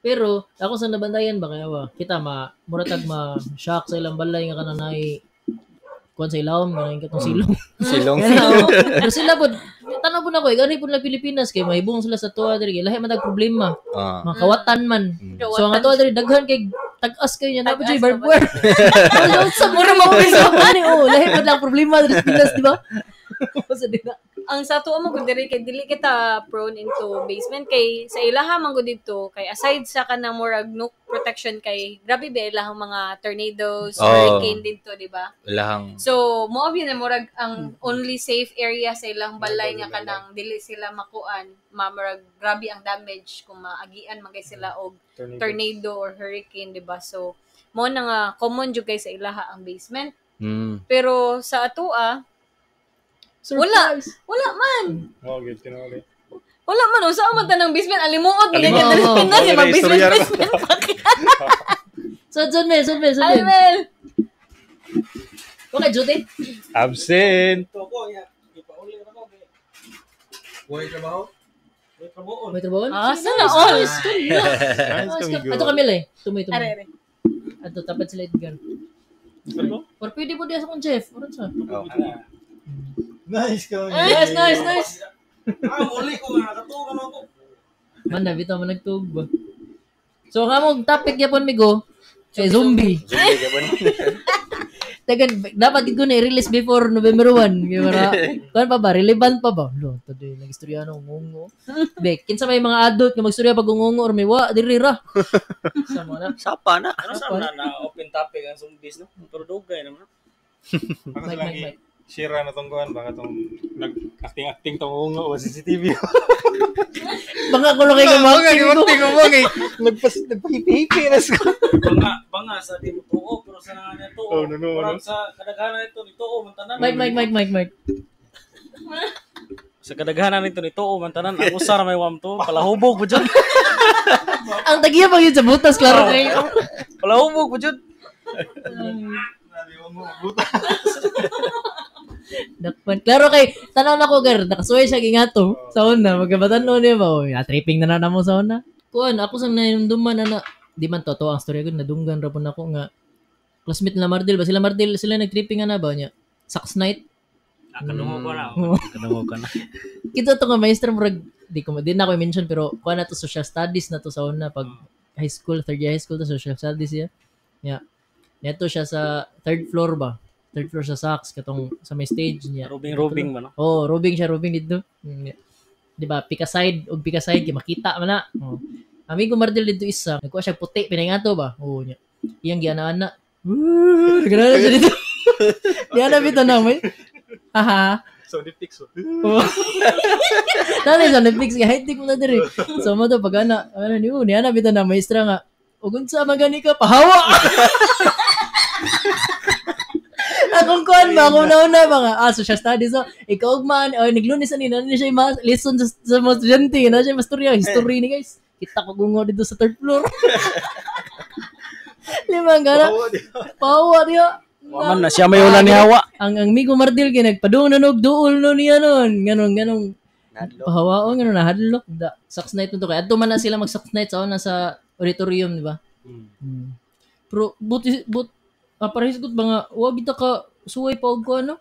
Pero ako sa nabantayan ba kaya ba kita ma muratag ma shock sa ilang balay nga kanang naay kuan sa ilawom kanang katong silong. Silong. Pero sila pod tanaw pud nako gani pud na Pilipinas kay mahibong sila sa tuwa diri lahi man tag problema. Mga kawatan man. So ang atuwa diri daghan kay tag-as kayo niya na pud barbed wire. Sa mura mo piso ani oh lahi man lang problema diri sa Pinas di ba? Sa dina. Ang sa tuwa mo gud diri kay dili kita prone into basement kay sa ilaha man gud didto kay aside sa kanang murag nuke protection kay grabe ba ilahang mga tornadoes, hurricane didto di ba? Ilahang. So mo gyud na murag ang only safe area sa ilang balay nga kanang dili sila makuan, murag grabe ang damage kung maagian man kay sila og tornado or hurricane di ba? So mo na nga common jud kay sa ilaha ang basement. Pero sa atua surprise. Wala man. Oh, good tinawag. Wala man usa man tanang basement alimuot man kay diri Pinas mag basement pa. Sud Mel. Ay Mel. Okay, Judy. Absent. Ipauli na ko. Way trabaho? May trabaho? Ah, sana all. Ato kami lay. Tumoy. Are. Ato tapat sila Edgar. Or pwede po diya sa kong Jeff. Oron sa. Nice ka. Nice. Ah, muli ko nga nakatuog ano ako. Man na bitaw man nagtuog ba. So ang among topic gyapon migo kay zombie. Zombie gyapon. Tagan dapat gid ko na i-release before November 1 kay para kuan pa ba relevant pa ba? Lo, today nagistorya no ngungo. Be, kinsa may mga adult nga magstorya pag ngungo or may wa diri ra. Sa mo na. Sapa na. Ano sa na open topic ang zombies no? Pero dugay naman. Ako sa lagi. Share na tong kuan baka tong nag-acting-acting tong ungo o CCTV. Baka ko lang kay Mga acting mo mga nagpahipi-hipi na sa. Banga sa di mo tuo pero sa nga niya tuo. Oh, no, no, no. Sa kadaghanan nito ni tuo man tanan. Mike. Sa kadaghanan nito ni tuo man tanan ang usar may wam to palahubog po jud. Ang tagiya pag yun sa butas klaro kayo. Palahubog po jud. Dakpan. Klaro kay tanaw na ko gar nakasuway siya gingato sa una magkabatan-on niya ba. Oy, tripping na na mo sa una. Kuan ako sang nahinumduman na di man totoo ang storya ko nadunggan ra pud nako nga classmate nila Mardel ba sila Mardel sila nagtripping na ba niya. Sax night. Nakadungog ko na. Nakadungog ka na. Kita to nga maestra murag di ko di na ako i-mention pero kuan na to social studies na to sa una pag high school, third year high school to social studies siya. Yeah. Neto siya sa third floor ba? Third floor sa Saks katong sa may stage niya. Robing ba no? Oh, robing siya, robing dito. Di ba? Pick a side og pick a side kay makita man na. Oh. Amigo Mardel dito isa, nagkuha siya puti pinaingato ba? Oo niya. Iyang giana-ana. Nagana siya dito. Diana bitaw na may. Haha. So Netflix. Oh. Nanay sa Netflix kay high-tech mo na diri. So mo to pag ana, ano niyo, niana bitaw na maestra nga. Ug unsa man gani ka pahawa. Akong kuan ba, akong nauna ba nga, social studies, so, ikaw man, o, naglunis ani, na siya yung lesson sa mga estudyante, na siya mastorya, history ni guys. Kita ko gungo dito sa third floor. Limang gana. Pawa diya. Waman na siya may ulan ni hawa. Ang Migo Mardil kay nagpadung na nog duol no niya nun. Ganong pahawaon, ganong nahadlok. Da, Sax night to kay adto man na sila mag Sax night sa una sa auditorium, di ba? Pero but parehas gud ba nga wa kita ka suway pa og ko ano?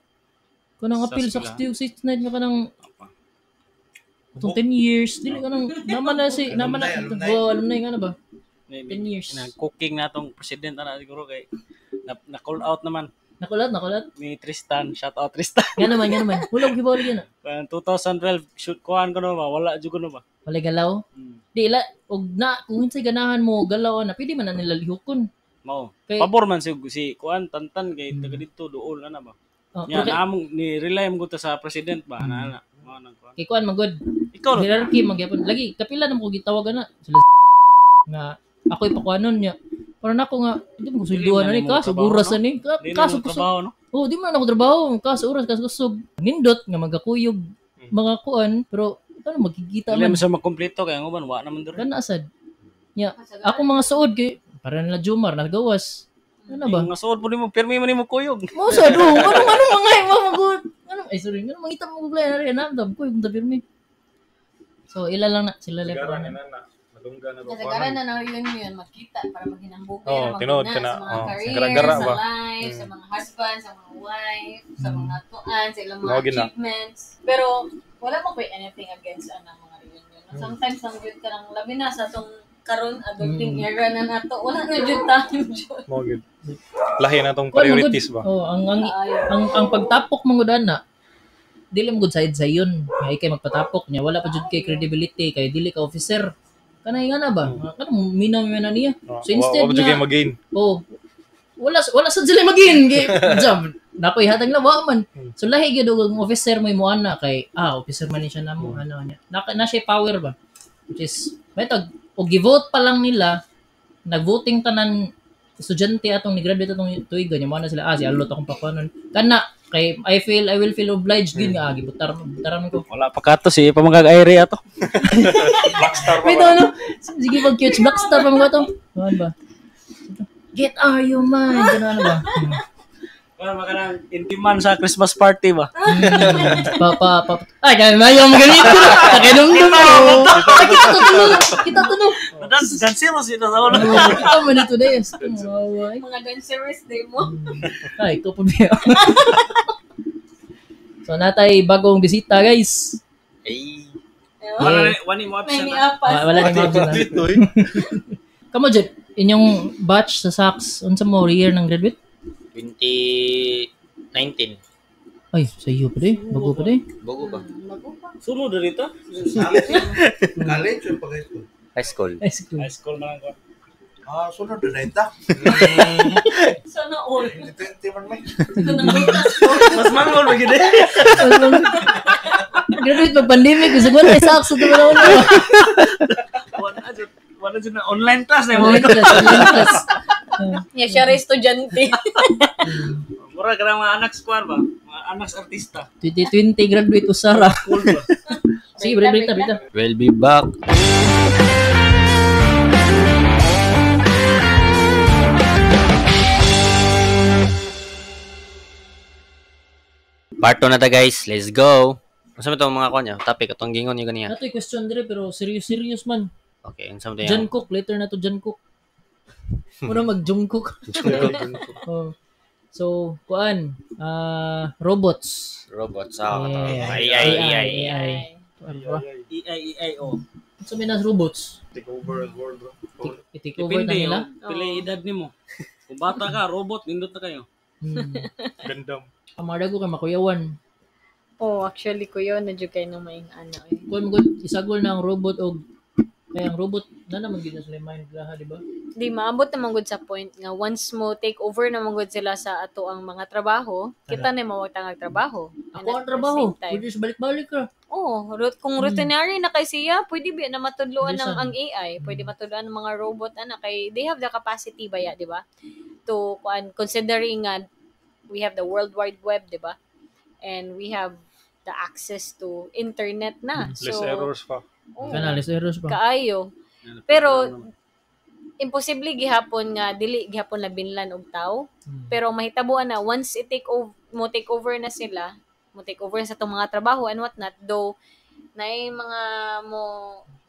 Kanang appeal sa 66 night nga kanang itong 10 years dili kanang naman na si naman na oh, alumni nga na ba? 10 years. Nag-cooking na tong president ana siguro kay na call out naman. Nakulat. Ni Tristan, shout out Tristan. Nga naman. Wala ko gibawal na. 2012 shoot kuan ko no ba? Wala jud ko no ba? Wala galaw. Di ila og na kung unsay ganahan mo galaw na pwede man na nila lihokon. Mao. Pabor man si kuan tantan kay taga dito duol ana ba. Oh, nya naamong ni rely mo ta sa president ba ana ana. Mao nang kuan. Kay kuan man gud. Ikaw hierarchy man gyapon. Lagi kapila na mo gitawag ana sila nga ako ipakuanon niya. Para nako nga di mo sulduan ani ka oras ani. Kaso trabaho no. Oh, di man ako trabaho, kaso oras kaso kusog. Nindot nga magakuyog mga kuan pero ano magkikita man. Dili man sa makumpleto kay ang uban wa naman diri. Kana sad. Nya ako mga suod kay para nila Jomar nagawas. Ano ba? Mga suod po nimo pirmi man nimo kuyog. Mo sad oh, anong mga magud. Anong ay sorry, anong mangita mo guglay na rin na kuyog ta pirmi. So ila lang na sila le pa. Madungga na ba? Kasagaran na na reunion magkita para maghinambugan oh, tinuod ka na sa mga career, sa life, sa mga husband, sa mga wife, sa mga tuan, sa ilang mga achievements. Pero wala mo koy anything against anang mga reunion. Sometimes ang gyud ka lang labi na sa atong karon adulting era na nato. Wala na jud time jud. Mo gyud. Lahi na tong priorities ba. Oh, ang pagtapok mangud ana dili mo gud side sa yun. Nga ikay magpatapok niya wala pa jud kay credibility kay dili ka officer. Kanay nga na ba? Kanang minaw na niya. So instead nga magain. Oh. Wala sad sila magain kay jam. Nakoy hatag na wa man. So lahi gyud og ang officer mo imo ana kay officer man ni siya namo ano niya. Na siya power ba? Which is metag og gi-vote pa lang nila nagvoting tanan estudyante atong ni-graduate atong tuig niya mo na sila si alot akong pakuanon. Kana kay I will feel obliged gid nga gibutaran ko. Wala pa kato si pamagag-aire ato. Blackstar pa. Wait, ano? Sige pag cute Blackstar pa mga to. Ano ba? Get are you mine? Ano ano ba? Wala makanang intiman sa Christmas party ba? Pa. Ay, kaya mayo maganito. Takinumdum ko. Kita to no. Dance mo sila sa ulo. Kita man ito days. Mga dancerers day mo. Ay, ikaw po biya. So natay bagong bisita guys. Ay. Wala ni mo absent. Wala ni mo absent. Kamo Jeff, inyong batch sa SACS unsa mo year ng graduate? 2019. Ay, sa iyo pa di. Bago pa di. Bago ba? Bago pa. Sunod na dito? College o pag high school? High school. High school. High school man ko. Sunod na ita. Sana all. 20 man may. Mas mangol ba gid eh. Graduate pag pandemic, gusto ko na isa sa wala wala. Wala jud na online class na mo. Online class, online class. Nya siya ra estudyante. Mura ka mga anak squad ba? Mga anak sa artista. 2020 graduate usara. Cool ba? Sige, break break ta, break ta. We'll be back. Part 2 na ta guys. Let's go. Unsa man tong mga kuan niya? Topic atong gingon niyo ganiya. Nato question dire pero serious serious man. Okay, unsa man to John yan? Cook, later na to John Cook. Muna mag Jungkook. Oh. So, kuan, robots. Robots. Ah, Yeah. ay ay ay ay. AI. Ano ba? E I E I O. Unsa may nas robots? Take over the world, bro. I-take over na Depende nila. oh. Pila edad nimo. Kung bata ka, robot nindot na kayo. Gundam. Amara ko kay makuyawan. Oh, actually kuya na jud kay nang maing ana eh. Kuan mo gud isagol na ang robot og kaya ang robot na naman gid na sila mind laha, di ba? Di maabot naman gud sa point nga once mo take over naman gud sila sa ato ang mga trabaho, kita na mawag tangag trabaho. Ako And at ang the trabaho. same time, Pwede sa balik-balik ka. Oh, kung routinary na kay siya, pwede ba na matudloan ng Bilisan. ang AI, pwede matudloan ng mga robot ana kay they have the capacity ba ya, di ba? To kuan considering nga we have the World Wide Web, di ba? And we have the access to internet na. Less So, errors pa. oh, Kana less errors pa. kaayo. Pero imposible gihapon nga dili gihapon labinlan og tao. Pero mahitabuan na once i-take over mo take over na sila, mo take over sa itong mga trabaho and what not, though naay mga mo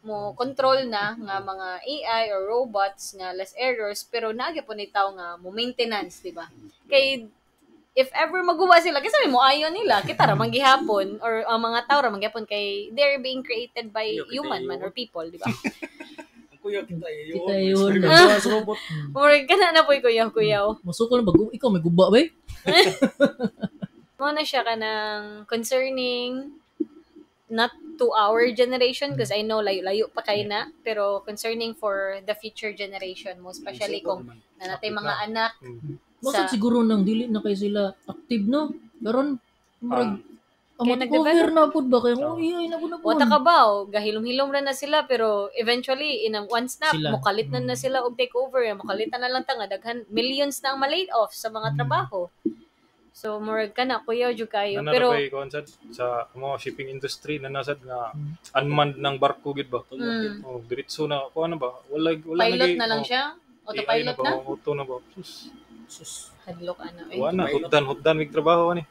mo control na nga mga AI or robots nga less errors pero naa gyapon ni tao nga mo maintenance, di ba? Kay if ever maguwa sila kasi may moayo nila, kita ra man gihapon or ang mga tao ra man gihapon kay they're being created by Iyo, kita human man iyo. or people, di ba? Ang kuya kita iyo. Kita yun. Sa robot. Murag kana na po'y kuyaw-kuyaw. Musukol na bago ikaw may guba ba? eh? Mo na siya kanang concerning not to our generation because I know layo-layo pa kay na pero concerning for the future generation mo especially kung nanatay mga anak Basta sa siguro nang dili na kay sila active no. Karon murag ang Kaya over na pud ba kay oh iya na pud na pud. Wata ka ba, oh, gahilom-hilom ra na sila pero eventually in a one snap Sila. mokalit na na sila og take over, mokalitan na lang ta nga daghan millions na ang ma-laid off sa mga trabaho. So murag kana kuya jud kayo Nana pero pero, kay kuan sad sa mo shipping industry nanasad nga unmanned ng barko gid ba. Oh, diretso na kuan na ba? Wala wala pilot nagay- na lang oh, siya, AI autopilot na ba? na. Oh, auto na ba? Sus. Hadlok ano eh. Wala na hutdan hutdan mig trabaho ani.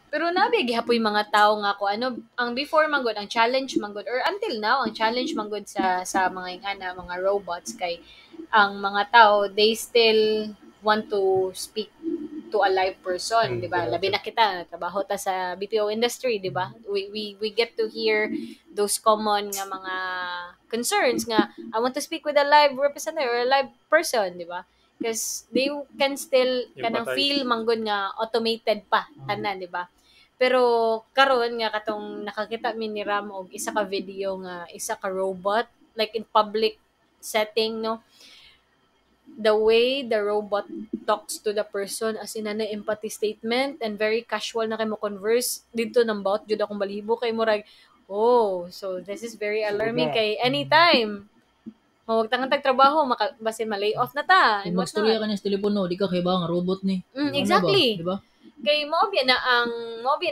Pero nabi gihapoy mga tao nga ko ano ang before man gud ang challenge man gud or until now ang challenge man gud sa mga ingana mga robots kay ang mga tao they still want to speak to a live person, di ba? Labi na kita trabaho ta sa BPO industry, di ba? We get to hear those common nga mga concerns nga I want to speak with a live representative or a live person, di ba? Because they can still kanang Empathize. feel manggod nga automated pa tanan, di ba? Pero karon nga katong nakakita mi ni Ram og isa ka video nga isa ka robot like in public setting no the way the robot talks to the person as in ana empathy statement and very casual na kay mo converse didto nang baot jud akong balibo kay murag oh so this is very alarming na. kay anytime mawag tangan tag trabaho maka, basin ma-lay off na ta and Kung magstorya whatnot. ka niya sa telepono, di ka kay ba nga robot ni. Ano ba? Exactly. Di ba? Kay mao biya na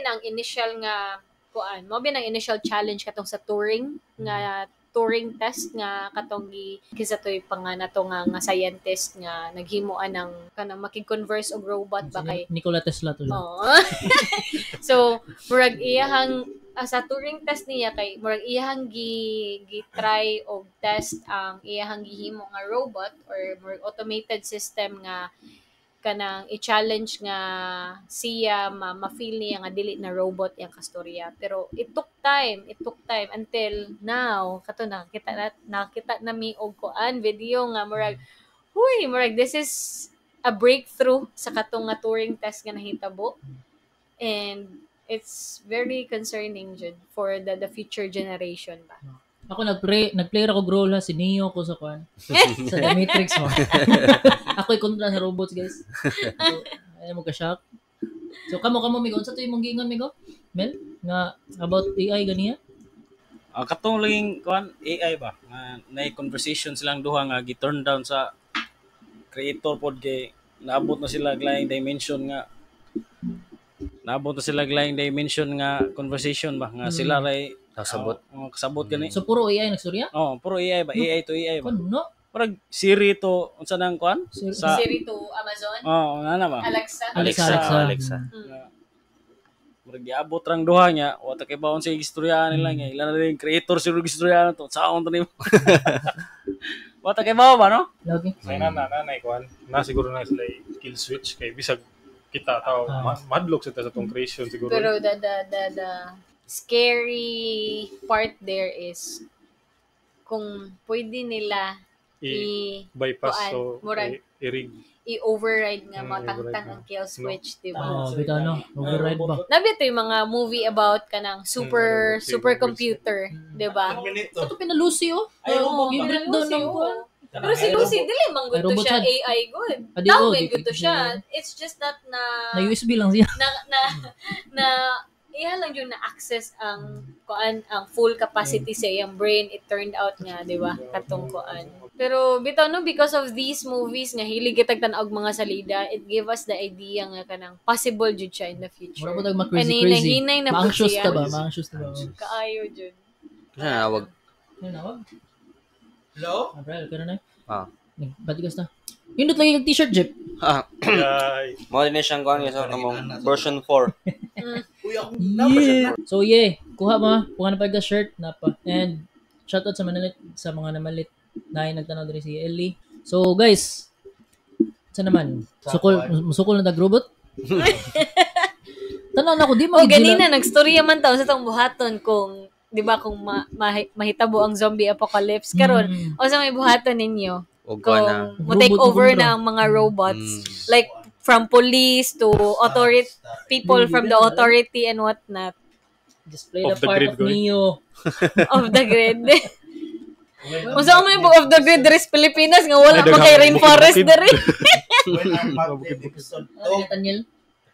ang initial nga kuan, mao biya na ang initial challenge katong sa Turing nga Turing test nga katong gi kinsa toy pangana to nga nga scientist nga naghimo anang kanang makig-converse og robot ba kay Nikola Tesla to. Oo. So, murag iyahang sa Turing test niya kay murag iyahang gi try og test ang iyahang gihimo nga robot or murag automated system nga kanang i-challenge nga siya ma-feel niya nga dili na robot iyang kastorya pero it took time until now kato nakita na mi og kuan video nga murag huy murag this is a breakthrough sa katong nga Turing test nga nahitabo and it's very concerning jud for the future generation ba. Ako nagplay ra ko role ha, si Neo ko sa kwan. Sa The Matrix mo. Ako'y kontra sa robots, guys. So, ay mo ka-shock. So kamo Migo, unsa to imong giingon, Migo? Mel nga about AI ganiya? Katong laging kuan AI ba nga nay conversation silang duha nga gi-turn down sa creator pod kay naabot na sila og laing dimension nga conversation ba nga sila ray Kasabot. Kasabot gani. So puro AI nagstorya? Oh, puro AI ba? AI to AI ba? Kon no. Parang Siri to unsa nang kuan? Sa Siri to Amazon, Oh, ana ba? Alexa. Alexa. Murag giabot rang duha niya, wa ta kay baon sa istorya nila niya. Ila na rin creator siguro gistorya to. Saon to nimo. Wa ta kay baon ba no? Lagi. Say na na kuan. Na siguro na sila kill switch kay bisag kita tao madlok sa ta sa tong creation siguro. Pero the scary part there is kung pwede nila I-bypass kuan, so murag- i-rig. i-override nga matangtang I-override ang kill switch, di ba? Oh, bitaw no. Override ba? Nabi ito yung mga movie about kanang super robot, super computer, di ba? Terminator. Ito pinalusi oh. Ay, robot ba? Gi-breakdown ng kuan. Pero si Lucy, dili man good Ay, to robot siya, sad. AI good. Ah, di, Tao oh, man di- good to di- siya. It's just that na Na USB lang siya. na na na iya lang yung na-access ang kuan ang full capacity sa iyang brain, it turned out nga, di ba, katong kuan. Pero bitaw no, because of these movies nga hilig kitag tan-aw og mga salida, it gave us the idea nga kanang possible jud siya in the future. Mura po tag ma-crazy Kanina, crazy. hinay na po Ma-anxious siya. ta ba? Ma-anxious ta ba? Kaayo jud. Kasi nawag. Ano na wag? Hello? Ah, bro, pero na. Ah. Nagbatigas na. Yun lagi kag t-shirt, Jeep. Ay, Mo din siyang kuan sa among version 4. Uy, akong napa siya. Yeah. So yeah, kuha mo, kuha na pa shirt na pa. And shoutout sa manalit sa mga namalit na nagtanaw diri si Ellie. So guys, sa naman? Sukol musukol na tag robot? Tanaw na ako di O man gid ganina nagstorya man taon sa tong buhaton kung 'di ba kung mahitabo ang zombie apocalypse karon o sa may buhaton ninyo Og kuan na. kung mo take Robot over kontra. na ang mga robots like from police to authority people from the authority and whatnot Just play the Off the part grid, of goy. Neo. of the grid. Unsa man yung of the grid diri sa Pilipinas nga wala Ay, pa kay daghang rainforest bukid-bukid. diri. When ang Mark Dev episode Ano 2, Nathaniel?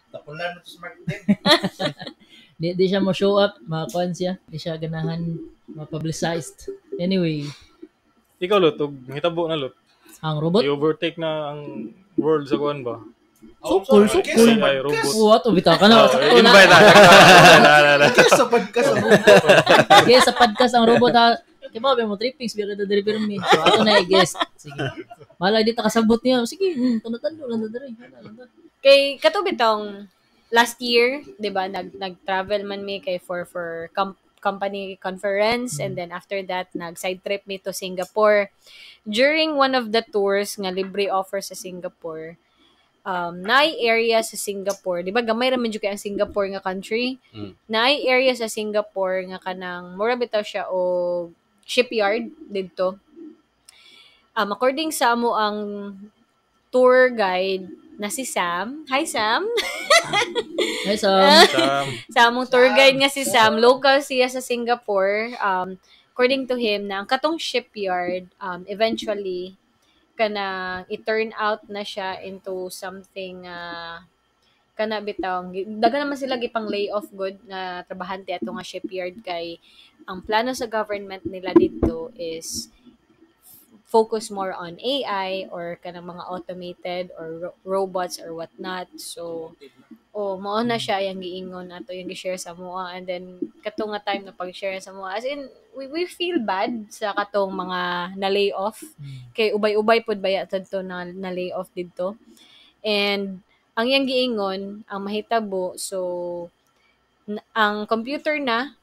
tapulan na to sa Mark Dev. Di siya mo show up, makakuan siya. Di siya ganahan ma-publicized. Anyway, Ikaw lot, og hitabo na lot. ang robot. I-overtake na ang world sa kuan ba? Sukol, sukol. AI robot. What? Ubita ka na. Oh, Sakto na. invite na. Na. Kes sa podcast ang Yes, sa podcast ang robot ha. Kaya mo, mo trippings, biro na diri pirmi. So, ato na i-guest. Sige. Malay di ta kasabot niya. Sige, tando-tando lang na diri. Hala, lang ta. Kay kato bitong last year, 'di ba, nag-travel man mi kay for company conference, and then after that nag side trip mi to Singapore. During one of the tours nga libre offer sa Singapore, naay area sa Singapore, 'di ba gamay ra man jud kay ang Singapore nga country. Naay area sa Singapore nga kanang mura bitaw siya og shipyard didto. According sa amo ang tour guide na si Sam. Hi Sam. Hi, Sam. Sam. Sa among tour guide nga si Sam, local siya sa Singapore. According to him na ang katong shipyard eventually kanang i-turn out na siya into something kana bitaw daghan naman sila gipang lay off good na trabahante ato nga shipyard kay ang plano sa government nila didto is focus more on AI or kanang mga automated or robots or whatnot. So, oh, mao na siya yung giingon ato yung gi-share sa moa, and then kato nga time na pag-share sa moa, as in we feel bad sa katong mga na lay off kay ubay-ubay pud baya tadto na na lay off didto. And ang iyang giingon ang mahitabo, so ang computer na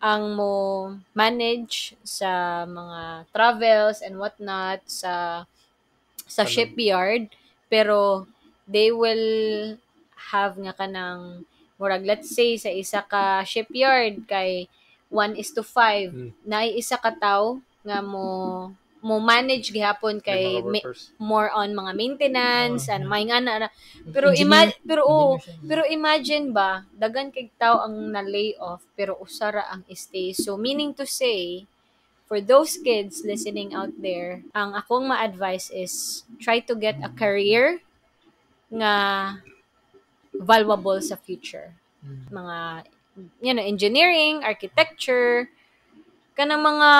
ang mo manage sa mga travels and whatnot sa Ano? shipyard, pero they will have nga kanang murag let's say sa isa ka shipyard kay 1:5 naay isa ka tawo nga mo mo manage gihapon kay Mga workers. more on mga maintenance Oh, and yeah. may nga na pero Engineer. pero oh, Engineer siya. pero imagine ba, dagan kay tao ang na lay off pero usara ang stay. So meaning to say, for those kids listening out there, ang akong ma-advise is try to get a career nga valuable sa future. Mga, you know, engineering, architecture, kanang mga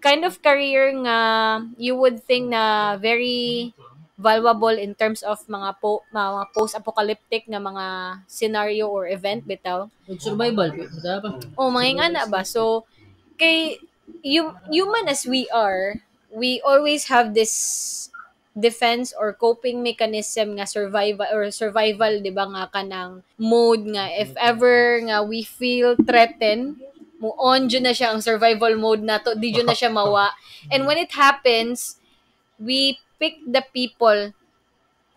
kind of career nga you would think na very valuable in terms of mga mga post-apocalyptic nga mga scenario or event bitaw. Ug survival, bitaw pa. Oh, mga ingana ba? So kay human as we are, we always have this defense or coping mechanism nga survival, di ba, nga kanang mode nga if ever nga we feel threatened, mo on jud na siya ang survival mode nato, di jud na siya mawa. And when it happens, we pick the people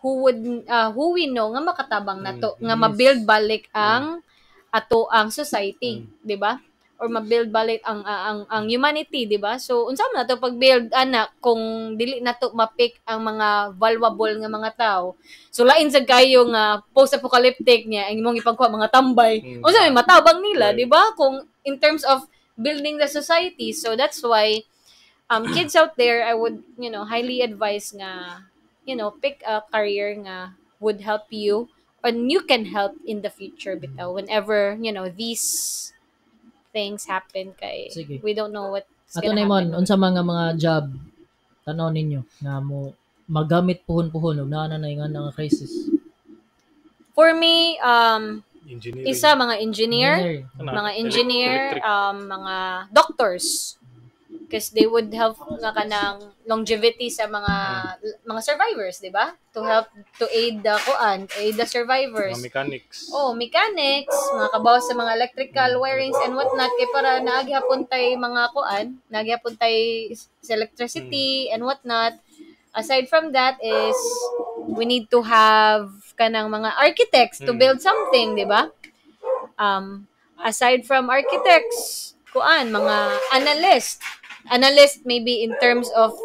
who would who we know nga makatabang nato, nga ma-build balik ang ato ang society, di ba? Or ma-build balik ang humanity, di ba? So unsa man nato pag-build ana kung dili nato ma-pick ang mga valuable nga mga tao. So lain sad kayo nga post-apocalyptic niya ang imong ipagkuha mga tambay. Unsa may matabang nila, di ba? Kung in terms of building the society. So that's why kids out there, I would, you know, highly advise nga, you know, pick a career nga would help you and you can help in the future bitaw whenever, you know, these things happen kay. Sige. We don't know what's ato gonna na mon, happen. unsa mga job tanaw ninyo nga mo magamit puhon-puhon og naa na nga nga crisis? For me, engineering. Isa mga engineer, mga engineer, mga doctors. Because they would help nga kanang longevity sa mga survivors, di ba? To help to aid the kuan, aid the survivors. Mga mechanics. Oh, mechanics, mga kabaw sa mga electrical wirings and whatnot kay para naagihapon tay mga kuan, naagihapon tay sa electricity and whatnot. Aside from that is we need to have kanang mga architects to build something, di ba? Aside from architects, kuan, mga analyst. Analyst maybe in terms of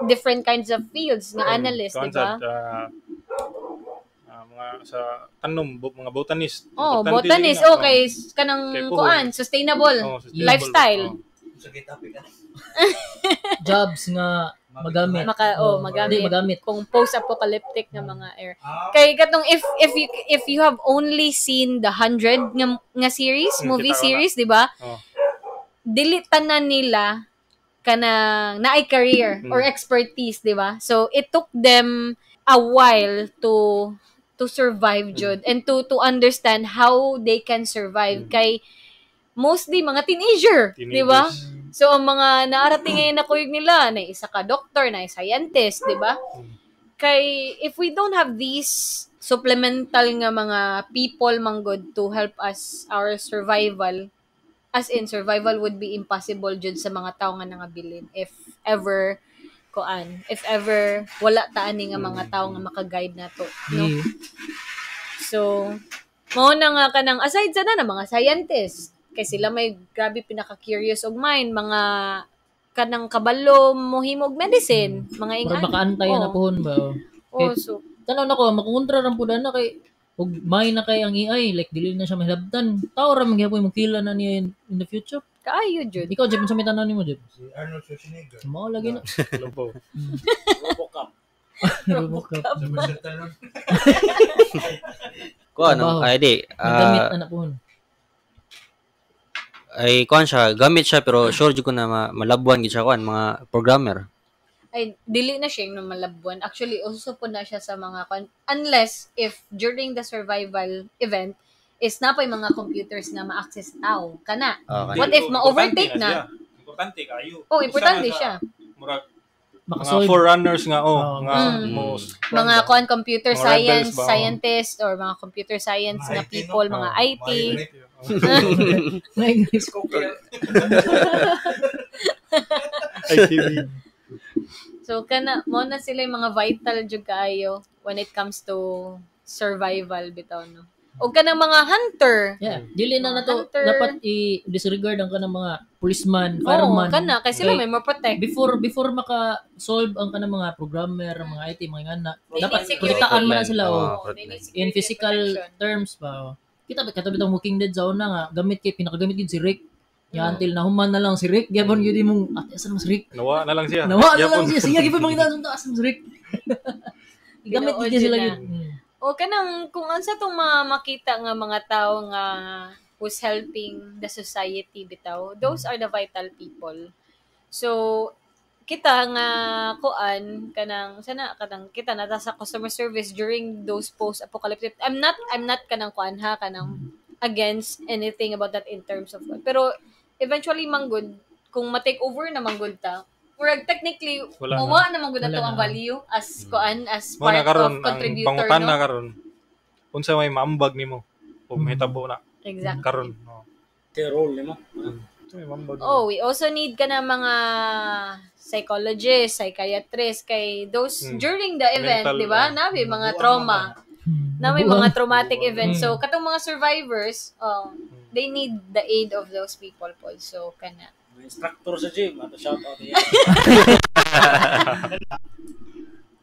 different kinds of fields nga analyst, di ba? Mga sa tanom, mga botanist. Oh, botanist. Okay, kanang kuan, sustainable, lifestyle. Jobs nga magamit. Magamit. Magamit. Kung post-apocalyptic nga mga era. Kay katong if you have only seen the 100 nga series, movie series, di ba? Oh. Dili tanan nila kanang naay career or expertise, di ba? So it took them a while to survive jud and to understand how they can survive kay mostly mga teenager, di ba? So ang mga naarating ngayon na kuyog nila na isa ka doctor, na scientist, di ba? Kay if we don't have these supplemental nga mga people manggod to help us our survival, as in survival would be impossible jud sa mga tao nga nangabilin if ever kuan, if ever wala ta ani nga mga tao nga maka-guide nato, no? Yeah. So mao na nga kanang aside sa na mga scientist kay sila may grabe pinaka-curious og mind, mga kanang kabalo mohimog medicine, mga ingan. Makaantay na puhon ba? Oh, so tanaw nako makontra ra pud ana kay ug may na kay ang AI, like dili na siya mahilabtan. Tao ra man gyapon mo kila na niya in the future. Kaayo jud. Ikaw jud unsa may tanan nimo jud? Si Arnold Schwarzenegger. Mao lagi na. Robocop. Robocop. Ko ano, ay di. Magamit na puhon. Ay kuan siya, gamit siya pero sure jud ko na malabuan gid siya kuan mga programmer. Ay, dili na siya yung malabuan. Actually, uso po na siya sa mga unless if during the survival event is na pa yung mga computers na ma-access tao. Kana. Okay. What if ma-overtake na? Importante kayo. Oh, importante siya. Murag mga forerunners nga nga most mga kuan computer mga science ba, scientist or mga computer science mga na IT, people, no? mga IT. ITV. So kana mo na sila yung mga vital jud kaayo when it comes to survival bitaw, no. O kanang mga hunter. Yeah, dili na nato hunter. Dapat i-disregard ang kanang mga policeman, fireman. Oh, kana kay sila may more protect. Before maka-solve ang kanang mga programmer, mga IT, mga ngana, dapat protektaan man na sila in physical terms ba. Oh. Kita ba katong Walking Dead sa una nga gamit kay pinakagamit gid si Rick. Ya until nahuman na lang si Rick, gyapon gyud imong ate asa man si Rick. Nawa na lang siya. Nawa na lang siya. Siya gyud mangita sa asa man si Rick. Gigamit Tinuod gyud sila yun na. gyud. O kanang kung unsa tong mga makita nga mga tao nga who's helping the society bitaw, those are the vital people. So kita nga kuan kanang sana kanang kita nata sa customer service during those post apocalyptic. I'm not kanang kuan ha, kanang against anything about that in terms of, pero eventually manggod kung ma-take over na manggod ta, murag technically Wala na. mawa na manggod Wala ato ang na. value as kuan, as Mo na part karon of ang contributor, pangutana no? karon. Unsa may maambag nimo ug mahitabo na Exactly. karon. Oh. Kay role nimo. Unsa may maambag nimo? Oh, we also need ka na mga psychologists, psychiatrists, kay those during the event, Mental, di ba? Nabi mga trauma. Na may mga traumatic events. So, katong mga survivors, oh, they need the aid of those people po. So, kana. Mga instructor sa gym, ato shout out niya.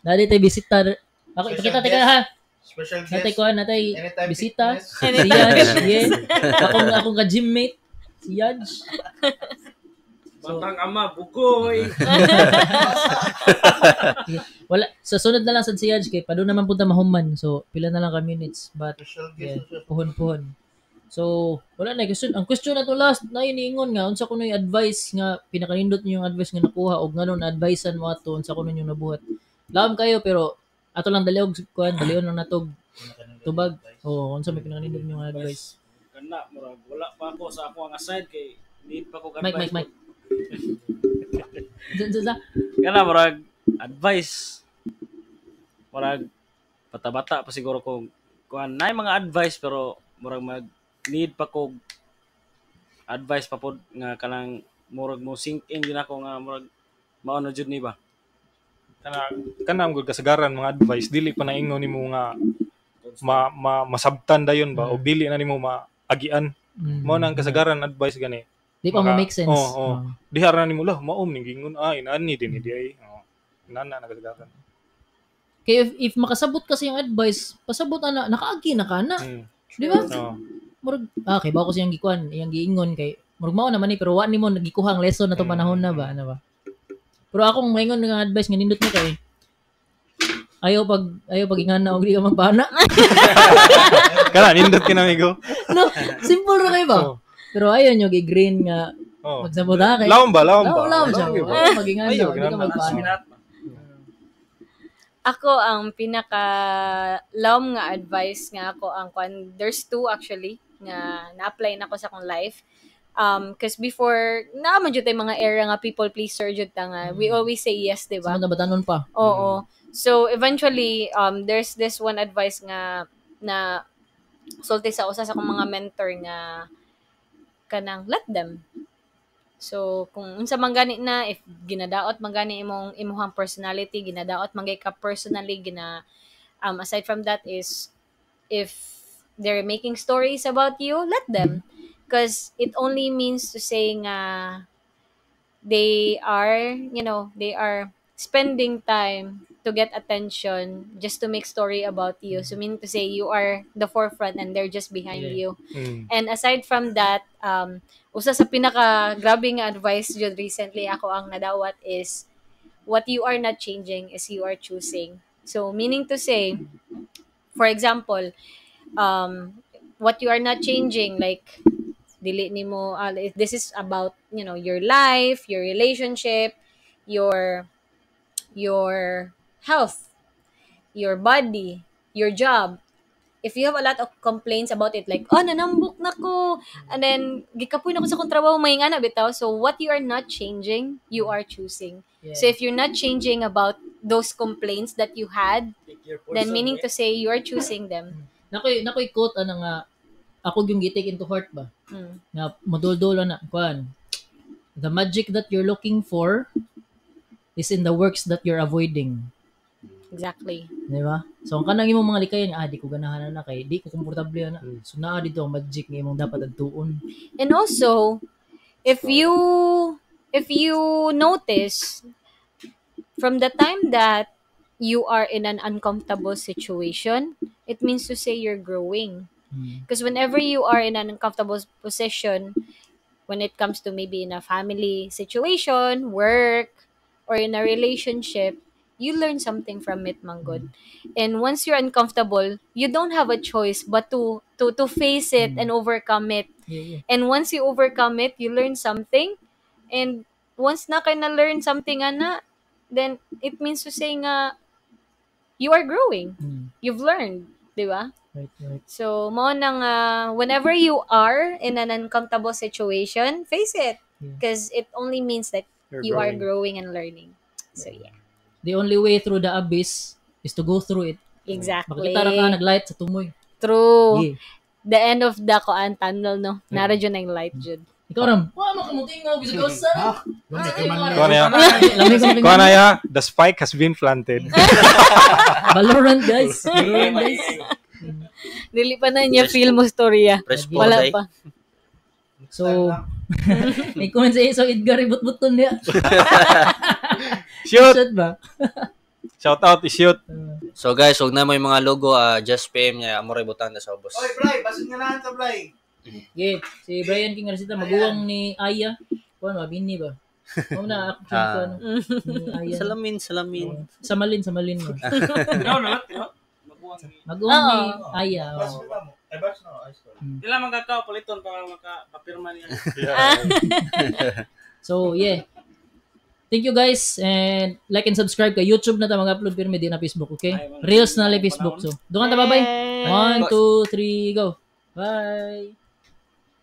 Dali tayo bisita. Ako Special ipakita tika guest. ha. Special guest. Natay kuan, natay Anytime bisita. Fitness. Si Yaj, yeah. Akong ka gymmate si Yaj. Batang ama, bugoy. Wala, sa sunod na lang sad si Yaj kay padung naman punta mahuman. So pila na lang ka minutes, but Special yeah, guest. puhon-puhon. So, wala na question. Ang question na to last na iniingon nga unsa kuno yung advice nga pinakanindot niyo yung advice nga nakuha og nganong na-advisean mo ato, unsa kuno yung nabuhat. Lawom kayo pero ato lang daliog kuan, dalion lang natog tubag. Oh, unsa may pinakanindot niyo nga advice? Kana murag wala pa ako sa ako ang aside kay need pa ko Mike, advice. Mike, Mike. Sa, sa, sa. Kana murag advice. Murag bata-bata pa siguro ko kuan nay mga advice pero murag mag need pa ko advice pa pod nga kanang murag mo sink in din ako nga murag mao na jud ni ba. Kana kana ang good kasagaran mga advice dili pa naingon nimo nga ma, ma masabtan dayon ba o dili na nimo maagian. Mao na ang kasagaran advice gani. Di pa mo make sense. Oo, oo. Diha ra nimo lah maom ning gingon ay inani din di ay. Oh. Inana na kasagaran. Kaya if makasabot kasi yung advice, pasabot ana, nakaagi na ka na. Di ba? Oo. Murag, kay ba ko siyang gikuan, iyang giingon kay murag mao naman ni pero wa nimo nagikuha ang lesson na to panahon na ba, ano ba? Pero akong maingon nga advice nga nindot mo kay ayaw pag ingana og di ka magpana. Kana nindot ka na amigo. No, simple ra kay ba? Oo. Pero ayaw nyo gi-green nga Oo. magsabot ha kay. Lawom ba? Lawom ba? Lawom, lawom siya. Lawom ba? Ayaw pag ingana Ayaw, og di ka ingana. magpana. Ako ang pinaka lawom nga advice nga ako ang kwan, there's two actually nga na-apply na ko sa akong life. Cause before naa man jud tay mga era nga people pleaser jud ta nga we always say yes, di ba? Sa mga batanon pa. Oo. So eventually there's this one advice nga na sulti sa usa sa akong mga mentor nga kanang let them. So kung unsa man gani na, if ginadaot man gani imong imuhang personality, ginadaot man gay ka personally, gina aside from that is if they're making stories about you, let them, because it only means to say nga they are, they are spending time to get attention just to make story about you. So meaning to say you are the forefront and they're just behind Yeah. you. And aside from that, usa sa pinaka grabe nga advice jud recently ako ang nadawat is what you are not changing is you are choosing. So meaning to say, for example, what you are not changing, like dili nimo if this is about, your life, your relationship, your health, your body, your job. If you have a lot of complaints about it, like, oh, nanambok na ko, and then, gikapoy na ko sa akong trabaho, may nga na, bitaw. So, what you are not changing, you are choosing. Yeah. So, if you're not changing about those complaints that you had, then meaning to say, you are choosing them. Nakoy quote ana nga ako yung gi-take into heart ba. Nga moduldolo na kuan. The magic that you're looking for is in the works that you're avoiding. Exactly. Di ba? So ang kanang imong mga likayan, di ko ganahan na kay di ko komportable na. So naa dito ang magic nga imong dapat adtuon. And also, if you notice from the time that you are in an uncomfortable situation, it means to say you're growing. Because whenever you are in an uncomfortable position, When it comes to maybe in a family situation, work, or in a relationship, you learn something from it, manggod. And once you're uncomfortable, you don't have a choice but to face it and overcome it. Yeah. And once you overcome it, you learn something. And once na kay na learn something ana, then it means to say nga you are growing. You've learned, di ba? Right. So, mao nang whenever you are in an uncomfortable situation, face it. Yeah. Because it only means that You're you are growing. growing and learning. So, yeah. The only way through the abyss is to go through it. Exactly. Makita ra ka naglight sa tumoy. True. Yeah. The end of the koan tunnel, no? Nara dyan ang light, jud. Ikaw ram. Wa mo kamutingaw bisag usa. Lami kay man. Kuha na ya. Lami ko Kuha na ya. The spike has been planted. Valorant guys. Valorant guys. Dili pa na niya feel mo storya. Press po, Wala day. pa. So, may comment sa iso Edgar ibut-buton niya. Shoot! Shoot ba? Shout out, shoot. So guys, huwag na mo yung mga logo, just PM niya, amoray butan na sa ubos. Oy, Bray, basin nga na ta, Bray. Yeah, si Brian King Arcita maguwang ni Aya. Kuan ba bini ba? Mao na action ko ano. Ni Aya. Salamin, salamin. Samalin, samalin mo. No, no, no. Maguwang ni. Maguwang ni Aya. Basin Oh. na mo. Ay, basin na. Ay, sorry. Dila man kakao paliton para makapirma niya. So, yeah. Thank you guys and like and subscribe kay YouTube na ta mag-upload pero may di na Facebook, okay? Ay, mga- Reels na lang Facebook. So, doon ta bye-bye. 1 2 3 go. Bye.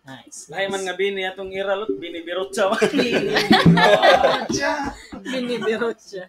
Nice. Lahi man nga bini atong ira lot bini birot sa. Binibirot siya.